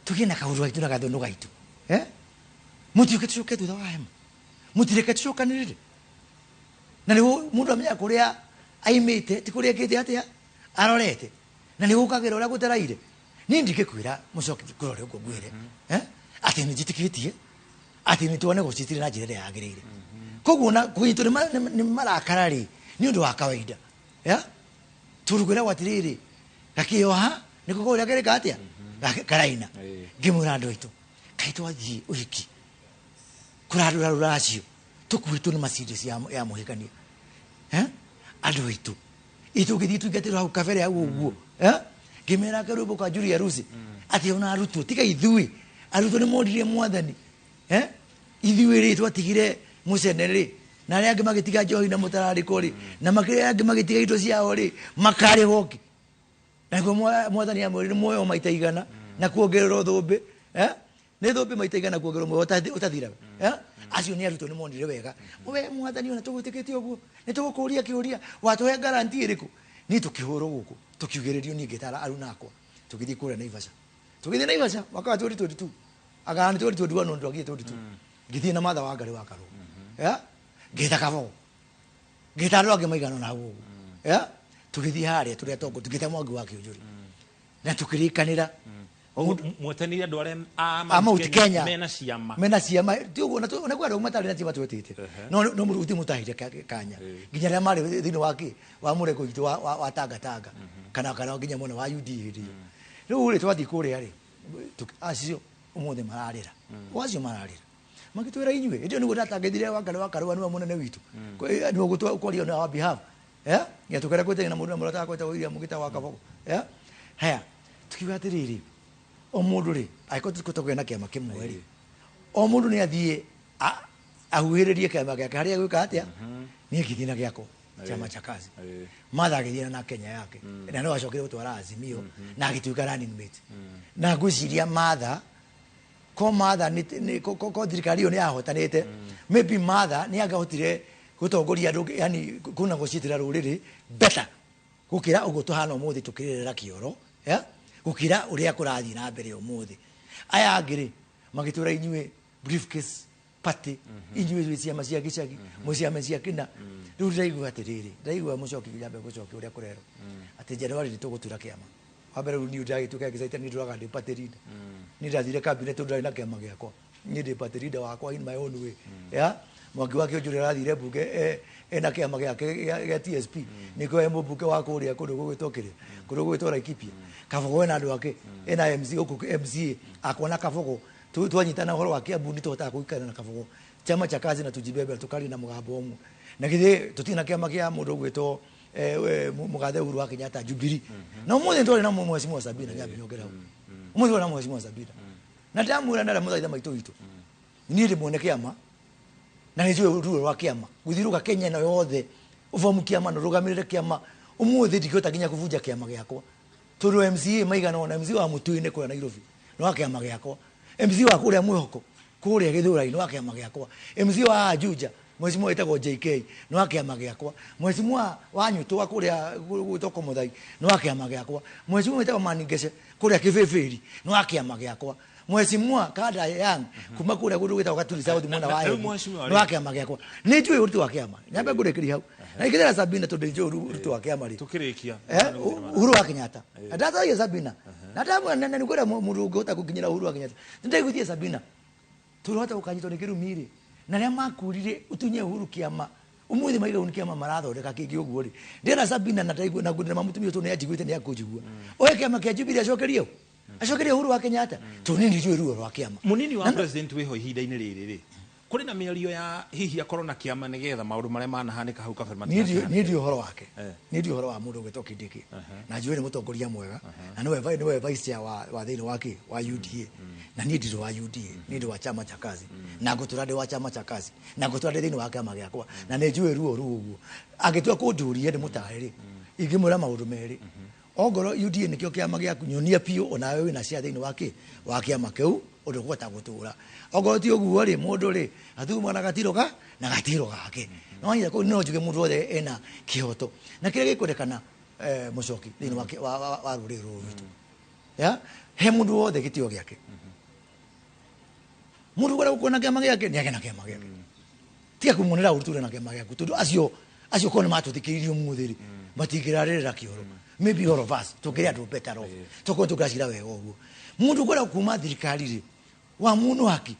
S2: tũgĩe na kaũndũ gaitũ na gathũnũ gaitũ. Eh, mũtiũke tũcoke thutha wa hema, mũtireke tũcokanĩrĩre. Na nĩ mũndũ amenyaga kũrĩa aimĩte ti kũrĩa ekĩte atĩa arorete, na nĩ gũkagĩra ũrĩa gũtaraire. Niĩ ndingĩkwĩra, mũcoki, ngũrore ũguo ngwĩre, eh, atĩ nĩ njĩtĩkĩtie atĩ nĩ twanegotiatire na njĩra ĩrĩa yagĩrĩire. Koguo na kũnyitwo nĩ marakara rĩ, nĩ ũndũ wa kawaida ya tondũ kwĩragwo atĩrĩrĩ, gakĩoha nĩko kũrĩa kerĩka atĩa karaina. Ngĩmwĩra, andũ aitũ, kaĩ twathiĩ ũhiki kũrandũra rũracio tũkuĩtwo nĩ Mercedes ya mũhikania? Eh? Andũ aitũ itũngĩthiĩ tũingatĩrwo hau kabere hau ũguo. Eh? Ngĩmera karwĩmbo ka Julia Rusi atĩ ona arutwo tiga ithuĩ, arutwo nĩ moririe Mwathani. Eh? Ithuĩ rĩ, twatigire mũcene rĩ, na arĩa angĩ magĩtiga njohi na mũtararĩko rĩ, na makĩrĩa angĩ magĩtiga indo ciao rĩ, makarĩhwo kĩ? Naguo Mwathani amwĩrire muoyo maita 100 na kuongererwo thũmbĩ. Eh? Nĩ thũmbĩ maita 100 kuongererwo muoyo ũtathiraga. Eh? Acio nĩ arutwo, nĩ monire wega we Mwathani ona tũgwĩtĩkĩtie ũguo, nĩ tũgũkũria kĩũria, watũhe guarantee ĩrĩkũ? Niĩ tũkĩhũrwo gũkũ, tũkiugĩrĩrio, niĩ ngĩtara aruna akwa, tũgĩthiĩ kũrĩa Naivasha. Tũgĩthiĩ Naivasha mwaka wa 2022, anga nĩ 2021, no twagĩe 22, ngĩthiĩ na Martha Wangari wa Karũa. Yeah? Ngĩta Kabogo, ngĩta andũ angĩ maigana ũna hau ũguo. Yeah? Tũgĩthiĩ harĩa tũrĩa tongo, tũgĩta Mwangi wa Kĩũnjũri na tũkĩrĩkanĩra.
S3: Mwetanire andũ arĩa a
S2: A Mount Kenya.
S3: Mena ciama.
S2: Mena ciama, ti ũguo? Na kwĩ andũ matarĩ na ciama twetĩte, no mũndũ gũtirĩ mũtahire kanya, nginya arĩa marĩ thĩinĩ wa kĩ wa mũrengo witũ wa Tanga Tanga kana nginya mwena wa UD hĩndĩ ĩyo. Rĩu rĩ, twathiĩ kũrĩa rĩ, acio ũmũthĩ mararĩra, o acio mararĩra magĩtwĩra inyuĩ hĩndĩ ĩyo nĩguo ndatangĩthire Wangari wa Karũa nĩwe mũnene witũ. Nĩwe kwaria on our behalf. Eh, nginya tũkĩra gwĩtania na mũndũ na mũrata wakwa wĩtagwo William Mũgĩta wa Kabogo. Eh, haya, tukiuga atĩrĩrĩ, o mũndũ rĩ, angĩkorwo tũtikũhota kũgĩa na kĩama kĩmwe rĩ, O mũndũ nĩ athiĩ ahuhĩrĩrie kĩama gĩake harĩa gwĩka atĩa, niĩ ngĩthiĩ na gĩakwa chama cha kazi. Martha agĩthiĩ na Kenya yake na no acokire gũtwara Azimio na agĩtuĩka running mate. Na ngwĩciria Martha ko Martha ko thirikari ĩyo nĩ yahotanĩte, maybe Martha nĩ angĩahotire gũtongoria andũ, yani kũnagocitĩra rũrĩrĩ better gũkĩra ũguo tũhana ũmũthĩ tũkĩrĩrĩra kĩoro, yeah? Gũkĩra ũrĩa kũrathiĩ na mbere ũmũthĩ. Aya angĩ rĩ magĩtwĩra inyuĩ briefcase party, inyuĩ mwĩ ciama cia gĩcagi, mwĩ ciama cia kĩna. Rĩu ndĩraigua atĩrĩrĩ, ndĩraigua mũcoki nyambe gũcokia ũrĩa kũrerwo atĩ January nĩ tũgũtura kĩama. Wa mbere rĩu niĩ ndĩragĩtuĩka excited, niĩ ndũraga ndĩ party leader. Niĩ ndathire cabinet tondũ ndarĩ na kĩama gĩakwa, niĩ ndĩ party leader wakwa in my own way, yeah? Mwangi wa Kĩonjũrĩ arathire mbunge ena kĩama gĩake gĩa TSP, nĩkĩo e mũmbunge wa kũrĩa kũndũ gũgwĩtwo kĩrĩa, kũndũ gũgwĩtwo Laikipia. Kabogo ena andũ ake, ena MC gũkũ, MCA akwa na Kabogo twanyitana ũhoro wa Kiambu nĩ tũhotaga gũikara na Kabogo chama cha kazi na tujibebe tukaria na mũgambo ũmwe. Na githĩ tũtirĩ na kĩama kĩa mũndũ ũgwĩtwo mũgathe Uhuru wa Kenyatta, Jubilee? Na ũmũthĩ twarĩ na mheshimiwa Sabina, nyambe nyongere hau, ũmũthĩ twarĩ na mheshimiwa Sabina na ndamwĩra na ndamũthaitha maitũ witũ, niĩ ndĩ mwene kĩama na nĩ njũĩ ruo rwa kĩama gũthiũrũka Kenya ĩno yothe ũbomu kĩama na ũrũgamĩrĩre kĩama. Ũmũthĩ ndingĩhota nginya kũbunja kĩama gĩakwa tondũ MCA maigana ũna, MCA wa Mũtũinĩ kũrĩa Nairobi nĩ wa kĩama gĩakwa, MCA wa kũrĩa Mwĩhoko kũrĩa Gĩthũrai nĩ wa kĩama gĩakwa, MCA wa Juja mheshimiwa wĩtagwo JK nĩ wa kĩama gĩakwa, mheshimiwa wa Nyũtũ wa kũrĩa gwĩtwo Komothai nĩ wa kĩama gĩakwa, mheshimiwa wĩtagwo Maningece kũrĩa Kĩbĩbĩri nĩ wa kĩama gĩakwa, mheshimiwa Kada Young kuma kũrĩa kũndũ gwĩtagwo Gaturi South mwena wa
S3: Rĩu
S2: Embu
S3: mheshimiwa
S2: nĩ wa kĩama gĩakwa. Nĩ njũĩ ũritũ wa kĩama, nyambe ngũrĩkĩria hau na ikĩthera Sabina tondũ nĩ njũĩ ũritũ wa kĩama rĩ.
S3: Tukĩrĩkia.
S2: Uhuru wa Kenyatta ndathagia Sabina na ndamwĩra nene nĩ kwĩra mũndũ ũngĩhota gũkinyĩra Uhuru wa Kenyatta, nĩndaiguithie Sabina tũrahota gũkanyitwo nĩ kĩrumi rĩ na arĩa makurire ũtunye Uhuru kĩama ũmũthĩ maiga nĩ kĩama marathondeka kĩngĩ ũguo rĩ. Ndĩra Sabina na ndaigua na ngwĩra mũtumia ũcio nĩ anjiguĩte nĩ akũnjigua oe kĩama kĩa Jubilee acokerie acokerie Uhuru wa Kenyatta tondũ niĩ nĩ njũĩ ruo rwa kĩama.
S3: Munini wa president wĩho ihinda-inĩ rĩrĩ rĩ, kũrĩ na mĩario ya hihi akorwo na kĩama nĩgetha maũndũ marĩa manahanĩka hau kabere
S2: niĩ ndiũ
S3: matigakihanĩke.
S2: Ndiũ ũhoro wake, niĩ ndiũ ũhoro wa mũndũ ũgwĩtwo Kindiki na njũĩ nĩ mũtongoria mwega na nĩwe vice chair wa thĩinĩ wa kĩ wa UDA, na niĩ ndirĩ wa UDA, niĩ ndĩ wa chama cha kazi na ngũtũra ndĩ wa chama cha kazi na ngũtũra ndĩ thĩinĩ wa kĩama gĩakwa na nĩ njũĩ ruo ruo ũguo. Angĩtua kũnjũria ndĩmũtare rĩ, ingĩmwĩra maũndũ merĩ. Ongorwo UDA nĩkĩo kĩama gĩaku, nyonia biũ onawe wĩna share thĩinĩ wa kĩ wa kĩama kĩu ũndũ ũkũhota gũtũra. Ongorwo ti ũguo rĩ, mũndũ rĩ athuma na gatiro ka na gatiro gake no nyita kũu. No njuge mũndũ wothe ena kĩhoto na kĩrĩa gĩkwendekana, mũcoki thĩinĩ wa rũrĩrĩ rũrũ rwitũ ya he mũndũ wothe gĩtĩo gĩake. Mũndũ ũrĩa ũkuona kĩama gĩake nĩ agĩe na kĩama gĩake, tiga kũmuonera ũru tũrĩ na kĩama gĩaku tondũ acio korwo nĩ matũthikĩrĩirie ũmũthĩ rĩ matingĩrarĩrĩra kĩoro. Maybe all of us tũngĩrĩ andũ better off tokorwo tũngĩracira wega ũguo. Mũndũ ũkwenda kuma thirikari rĩ wa mũno haki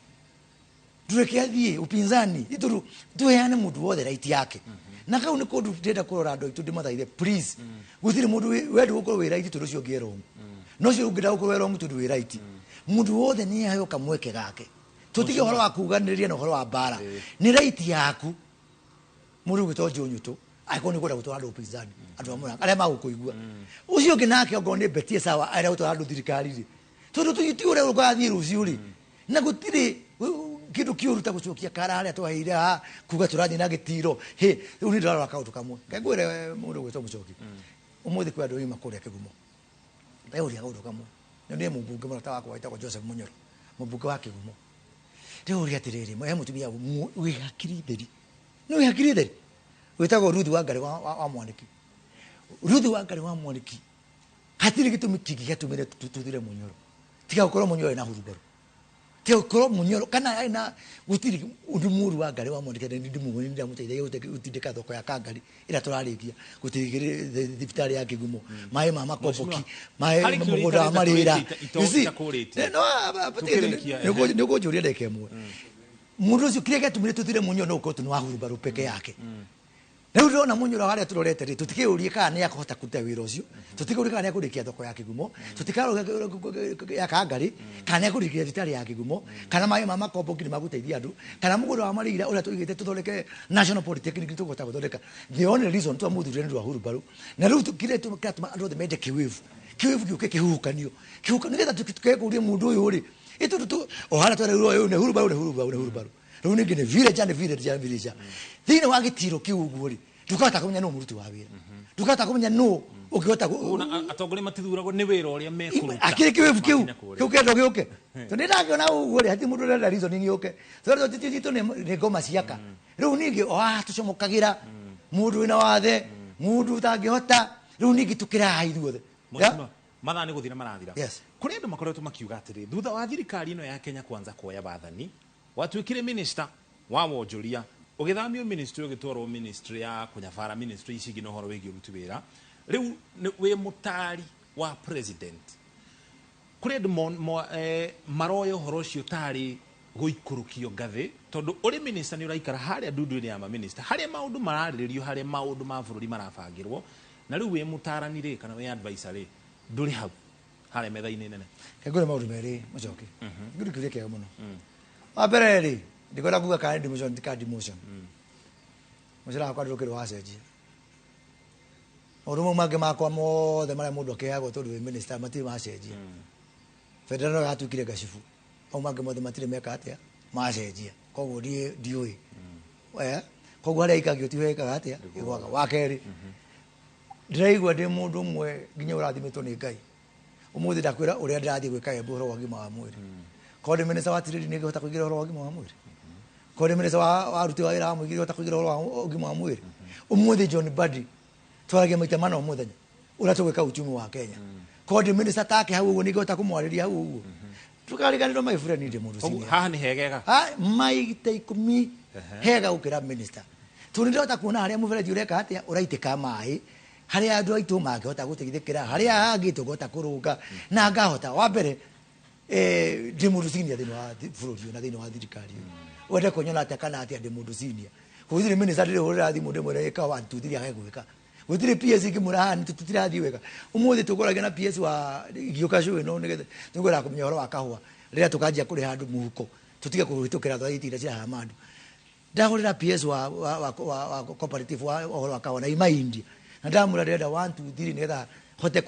S2: ndũreke athiĩ upinzani ituru, tuheane mũndũ wothe right yake. Na kau nĩ kũndũ ndĩrenda kũrora andũ aitũ ndĩmathaithe, please, gũtirĩ mũndũ wenda gũkorwo wĩ right tondũ ũcio ũngĩ e wrong, no ũcio ũngĩenda gũkorwo wĩ wrong tondũ wĩ right. Mũndũ wothe nĩ aheo kamweke gake, tũtige ũhoro wa kuganĩrĩria na ũhoro wa mbara. Nĩ right yaku mũndũ ũgwĩtwo Joe Nyutu angĩkorwo nĩ ũkwenda gũtwara andũ upinzani, andũ a Murang'a arĩa magũkũigua. Ũcio ũngĩ nake ongorwo nĩ Betie sawa arĩa gũtwara andũ thirikari rĩ, tondũ ti ũrĩa ũgathiĩ rũciũ rĩ na gũtirĩ kĩndũ kĩũru ta gũcokia kara harĩa twaheire haha kuga tũrathiĩ na gĩtiro hĩ. Rĩu nĩ ndĩrarora kaũndũ kamwe kengwĩre mũndũ ũgwĩtwo mũcoki. Ũmũthĩ kwĩ andũ aima kũrĩa Kĩgumo ndeuria kaũndũ kamwe na nĩ mũmbunge mũrata wakwa wĩtagwo Joseph Munyoro, mũmbunge wa Kĩgumo. Ndĩũria atĩrĩrĩ, he mũtumia wĩ hakiri theri, nĩ wĩ hakiri theri wĩtagwo Ruth Wangari wa Mwaniki. Ruth Wangari wa Mwaniki, hatirĩ gĩtũmi kĩngĩ gĩatũmire tũthure Munyoro tiga gũkorwo Munyoro ena hurumbarũ, tiga gũkorwo Munyoro kana ena gũtirĩ ũndũ mũru. Wangari wa Mwaniki nĩ ndĩmuoni, ndĩramũteithagia gũtindĩka thoko ya Kangari ĩrĩa tũrarĩkia, gũtigĩrĩra thibitarĩ ya Kĩgumo, maĩ ma Makomboki, maĩ
S3: Harĩ kĩũria
S2: mũgũnda wa Marĩra. You see,
S3: itakũrĩtie.
S2: no,
S3: Tũkĩrĩkia,
S2: nĩ ũkũnjũria ndagĩka ĩmwe. Mũndũ ũcio kĩrĩa gĩatũmire tũthure Munyoro no gũkorwo tu nĩ wa hurumbarũ peke yake. Rĩu ndĩrona Munyoro harĩa tũrorete rĩ, tũtikĩũrie kana nĩ akũhota kũruta wĩra ũcio, tũtikĩũrie kana nĩ akũrĩkia thoko ya Kĩgumo, tũtikarora ya Kangari kana nĩ akũrĩkia thibitarĩ ya Kĩgumo, kana maĩ ma Makomboki nĩ magũteithia andũ, kana mũgũnda wa Marĩira ũrĩa tũigĩte tũthondeke National Polytechnic nĩ tũkũhota gũthondeka. The only reason twamũthurire nĩ ũndũ wa hurumbarũ. Na rĩu kĩrĩa kĩratũma andũ othe mende kĩwĩvu, kĩwĩvu gĩũke kĩhuhũkanio kĩhuhũkanio nĩgetha tũkekũria mũndũ ũyũ rĩ. Ĩtondũ tu o harĩa twerĩirwo ũyũ nĩ hurumbarũ, nĩ hurumbarũ, nĩ hurumbarũ, rĩu ningĩ nĩ villager, nĩ villager, villager. Thĩinĩ wa gĩtiro kĩu ũguo rĩ, ndũkahota kũmenya nũ mũruti wa wĩra, ndũkahota kũmenya nũ ũngĩhota
S3: Ona atongoria matithuragwo nĩ wĩra ũrĩa mekũruta.
S2: Akĩrĩ kĩwĩbu kĩu
S3: Makinya kũrĩa.
S2: Kĩu kĩenda gĩũke, tondũ nĩ ndakĩona ũguo rĩ, hatirĩ mũndũ ũrenda reasoning yũke, tondũ titũ nĩ ngoma ciaka. Rĩu ningĩ o haha tũcomokagĩra mũndũ wĩna wathe, mũndũ ũtangĩhota. Rĩu ningĩ tũkĩraha ithuothe.
S3: Mheshimiwa, mathaa nĩ gũthira marathira.
S2: Yes.
S3: Kũrĩ andũ makoretwo makiuga atĩrĩ, thutha wa thirikari ĩno ya Kenya Kwanza kuoya wathani, watuĩkire minister wa wonjoria, ũgĩthamio ministry, ũgĩtwarwo ministry ya kũnyabara, ministry ici ingĩ na ũhoro wĩgiĩ ũruti wĩra, rĩu wĩ mũtari wa president. Kũrĩ andũ maroya ũhoro ũcio tarĩ gũikũrũkio ngathĩ, tondũ ũrĩ minister nĩ ũraikara harĩa ndundu-inĩ ya maminista, harĩa maũndũ mararĩrĩrio, harĩa maũndũ ma bũrũri marabangĩrwo, na rĩu wĩ mũtarani rĩ, kana wĩ advisor rĩ, ndũrĩ hau harĩa metha-inĩ nene.
S2: Ngwĩre maũndũ merĩ, mũcoki. Ngwĩre kĩũria kĩega mũno. Wa mbere rĩ, ndikwenda kuga kana nĩ demotion, ti ka demotion. Mũcara wakwa ndũkĩrĩ wacenjia. Maũndũ mau mangĩ makwa mothe marĩa mũndũ akĩheagwo tondũ wĩ minister matirĩ macenjia. Bendera no yatuĩkire ngacibu, mau mangĩ mothe matirĩ meka atĩa macenjia. Koguo ndiĩ ndiũĩ. Koguo harĩa ikagio tiho ĩkaga atĩa ĩgwaga. Wa kerĩ, ndĩraigua ndĩ mũndũ ũmwe nginya ũrathimĩtwo nĩ Ngai. Ũmũthĩ ndakwĩra ũrĩa ndĩrathiĩ gwĩka Embu ũhoro wa ũgima wa mwĩrĩ. Korwo ndĩ minister wa trade, nĩngĩhota kũingĩra ũhoro wa ũgima wa mwĩrĩ? Korwo ndĩ minister wa aruti wa wĩra wa mũingĩ, nĩngĩhota kũingĩra ũhoro wa ũgima wa mwĩrĩ? Ũmũthĩ John Mbadi twaragia maita mana o mũthenya ũrĩa tũgwĩka uchumi wa Kenya. Korwo ndĩ minister take hau ũguo, nĩngĩhota kũmwarĩria hau ũguo? Tũkariganĩrwo, my friend, ndĩ mũndũ
S3: Koguo
S2: senior.
S3: Haha nĩ hegega.
S2: Ah, maita 10 hega gũkĩra minister, tondũ nĩ ndĩrahota kuona harĩa mũberethi ũreka atĩa ũraitĩka maĩ, harĩa andũ aitũ mangĩhota gũteithĩkĩra, harĩa hangĩ tũngĩhota kũrũnga na ngahota. Wa mbere, ndĩ mũndũ senior thĩinĩ wa bũrũri ũyũ na thĩinĩ wa thirikari ũyũ. Wende kũnyona atĩa kana atĩa, ndĩ mũndũ senior. Gũtirĩ minister ndĩrĩhũrĩra thimũ ndĩmwĩre ĩka 1 2 3 age gwĩka. Gũtirĩ PS ingĩmwĩra haha tũtirathiĩ wega. Ũmũthĩ tũkũragia na PS wa ngĩũka show ĩno nĩgetha tũkwenda kũmenya ũhoro wa kahũa, rĩrĩa tũkanjia kũrĩha andũ mũhuko, tũtige kũhĩtũkĩra thwaiti iria cirahama andũ. Ndagũrĩra PS wa cooperative wa ũhoro wa kahũa na ima India, na ndamwĩra ndĩrenda 1 2 3 nĩgetha hote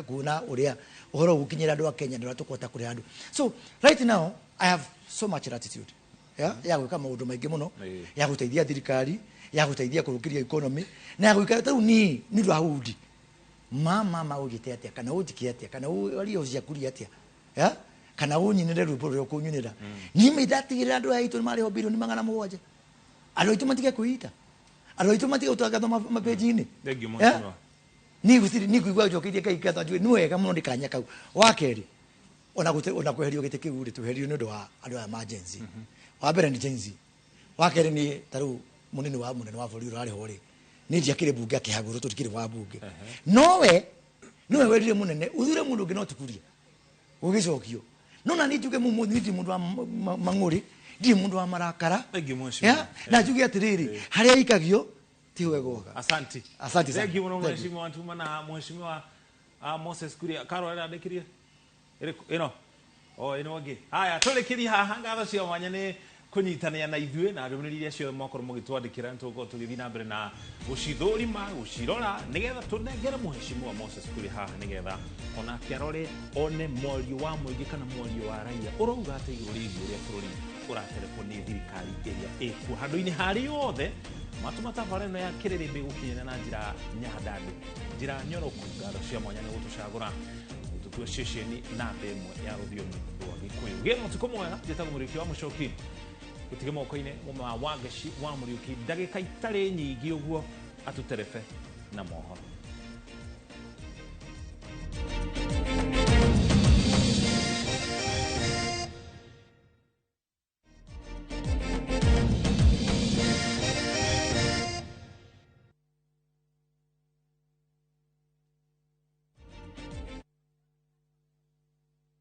S2: kuona ũrĩa ũhoro ũgũkinyĩra andũ a Kenya na ũrĩa tũkũhota kũrĩha andũ. So right now I have so much latitude ya gwĩka maũndũ maingĩ mũno, ya gũteithia thirikari, ya gũteithia kũrũkĩria economy na ya gwĩka. Tarĩu niĩ nĩ ũndũ wa hundi mama ũgĩte atĩa kana ũnjike atĩa kana ũrie ũciakurie atĩa ya kana ũnyinĩre rwĩmbo rũrĩa ũkũnyinĩra, niĩ mĩ ndatigĩrĩra andũ aya aitũ nĩ marĩhwo 700 bilioni. Andũ aitũ matige kwĩita, andũ aitũ matige gũtangathwo mapĩnji-inĩ.
S3: Thank you, mheshimiwa.
S2: Niĩ gũtirĩ niĩ kũigua njokeirie Ngai ngatho, njuge nĩ wega mũno nĩ kanya kau. Wa kerĩ, ona kweherio gĩtĩ kĩu rĩ, tweherio nĩ ũndũ wa andũ aya ma Gen Z. Wa mbere nĩ Gen Z, wa kerĩ nĩ ta rĩu mũnene wa mũnene wa bũrũri ũrarĩ ho rĩ, niĩ ndiakĩrĩ mbunge akĩhagũrwo, tũtikĩrĩ wa mbunge, nowe nĩwe werire mũnene ũthure mũndũ ũngĩ no tukuria gũgĩcokio. No na niĩ njuge mũmũthĩ niĩ ndirĩ mũndũ wa mang'ũrĩ, ndirĩ mũndũ wa marakara.
S3: Thank you, mheshimiwa.
S2: Ya, na njuge atĩrĩrĩ, harĩa ikagio tiho egwoka.
S3: Asante.
S2: Asante sana.
S3: Thank you mũno.
S2: Thank you.
S3: Mheshimiwa Ntuma na mheshimiwa Moses Kuria. Karo arandĩkirie ĩrĩkũ ĩno o ĩno ĩngĩ. Haya, tũrĩkĩrie haha. Ngatho cia mwanya nĩ kũnyitanĩra na ithuĩ na ndũmĩrĩri iria ciothe mwakorwo mũgĩtwandĩkĩra, nĩ tũgũkorwo tũgĩthiĩ na mbere na gũcithũrima, gũcirora, nĩgetha tũnengere mheshimiwa Moses Kuria haha, nĩgetha onake arore one mwario wa mũingĩ kana mwario wa raia ũrauga atĩ igũrũ rĩgiĩ ũrĩa bũrũri ũraterebwo nĩ thirikari ĩrĩa ĩkuo. Handũ-inĩ harĩ yothe matũma tabarĩra ĩno ya kĩrĩrĩmbĩ gũkinyĩra na njĩra nyandandũ, njĩra nyoroku. Ngatho cia mwanya nĩ gũtũcagũra gũtũtua ceceni namba 1 ya rũthiomi rwa Gĩkũyũ. Gĩa na ũtukũ mwega. Njĩtagwo Mũriũki wa Mũcoki, gũtige moko-inĩ ma Wangeci wa Mũriũki, ndagĩka itarĩ nyingĩ ũguo atũterebe na mohoro.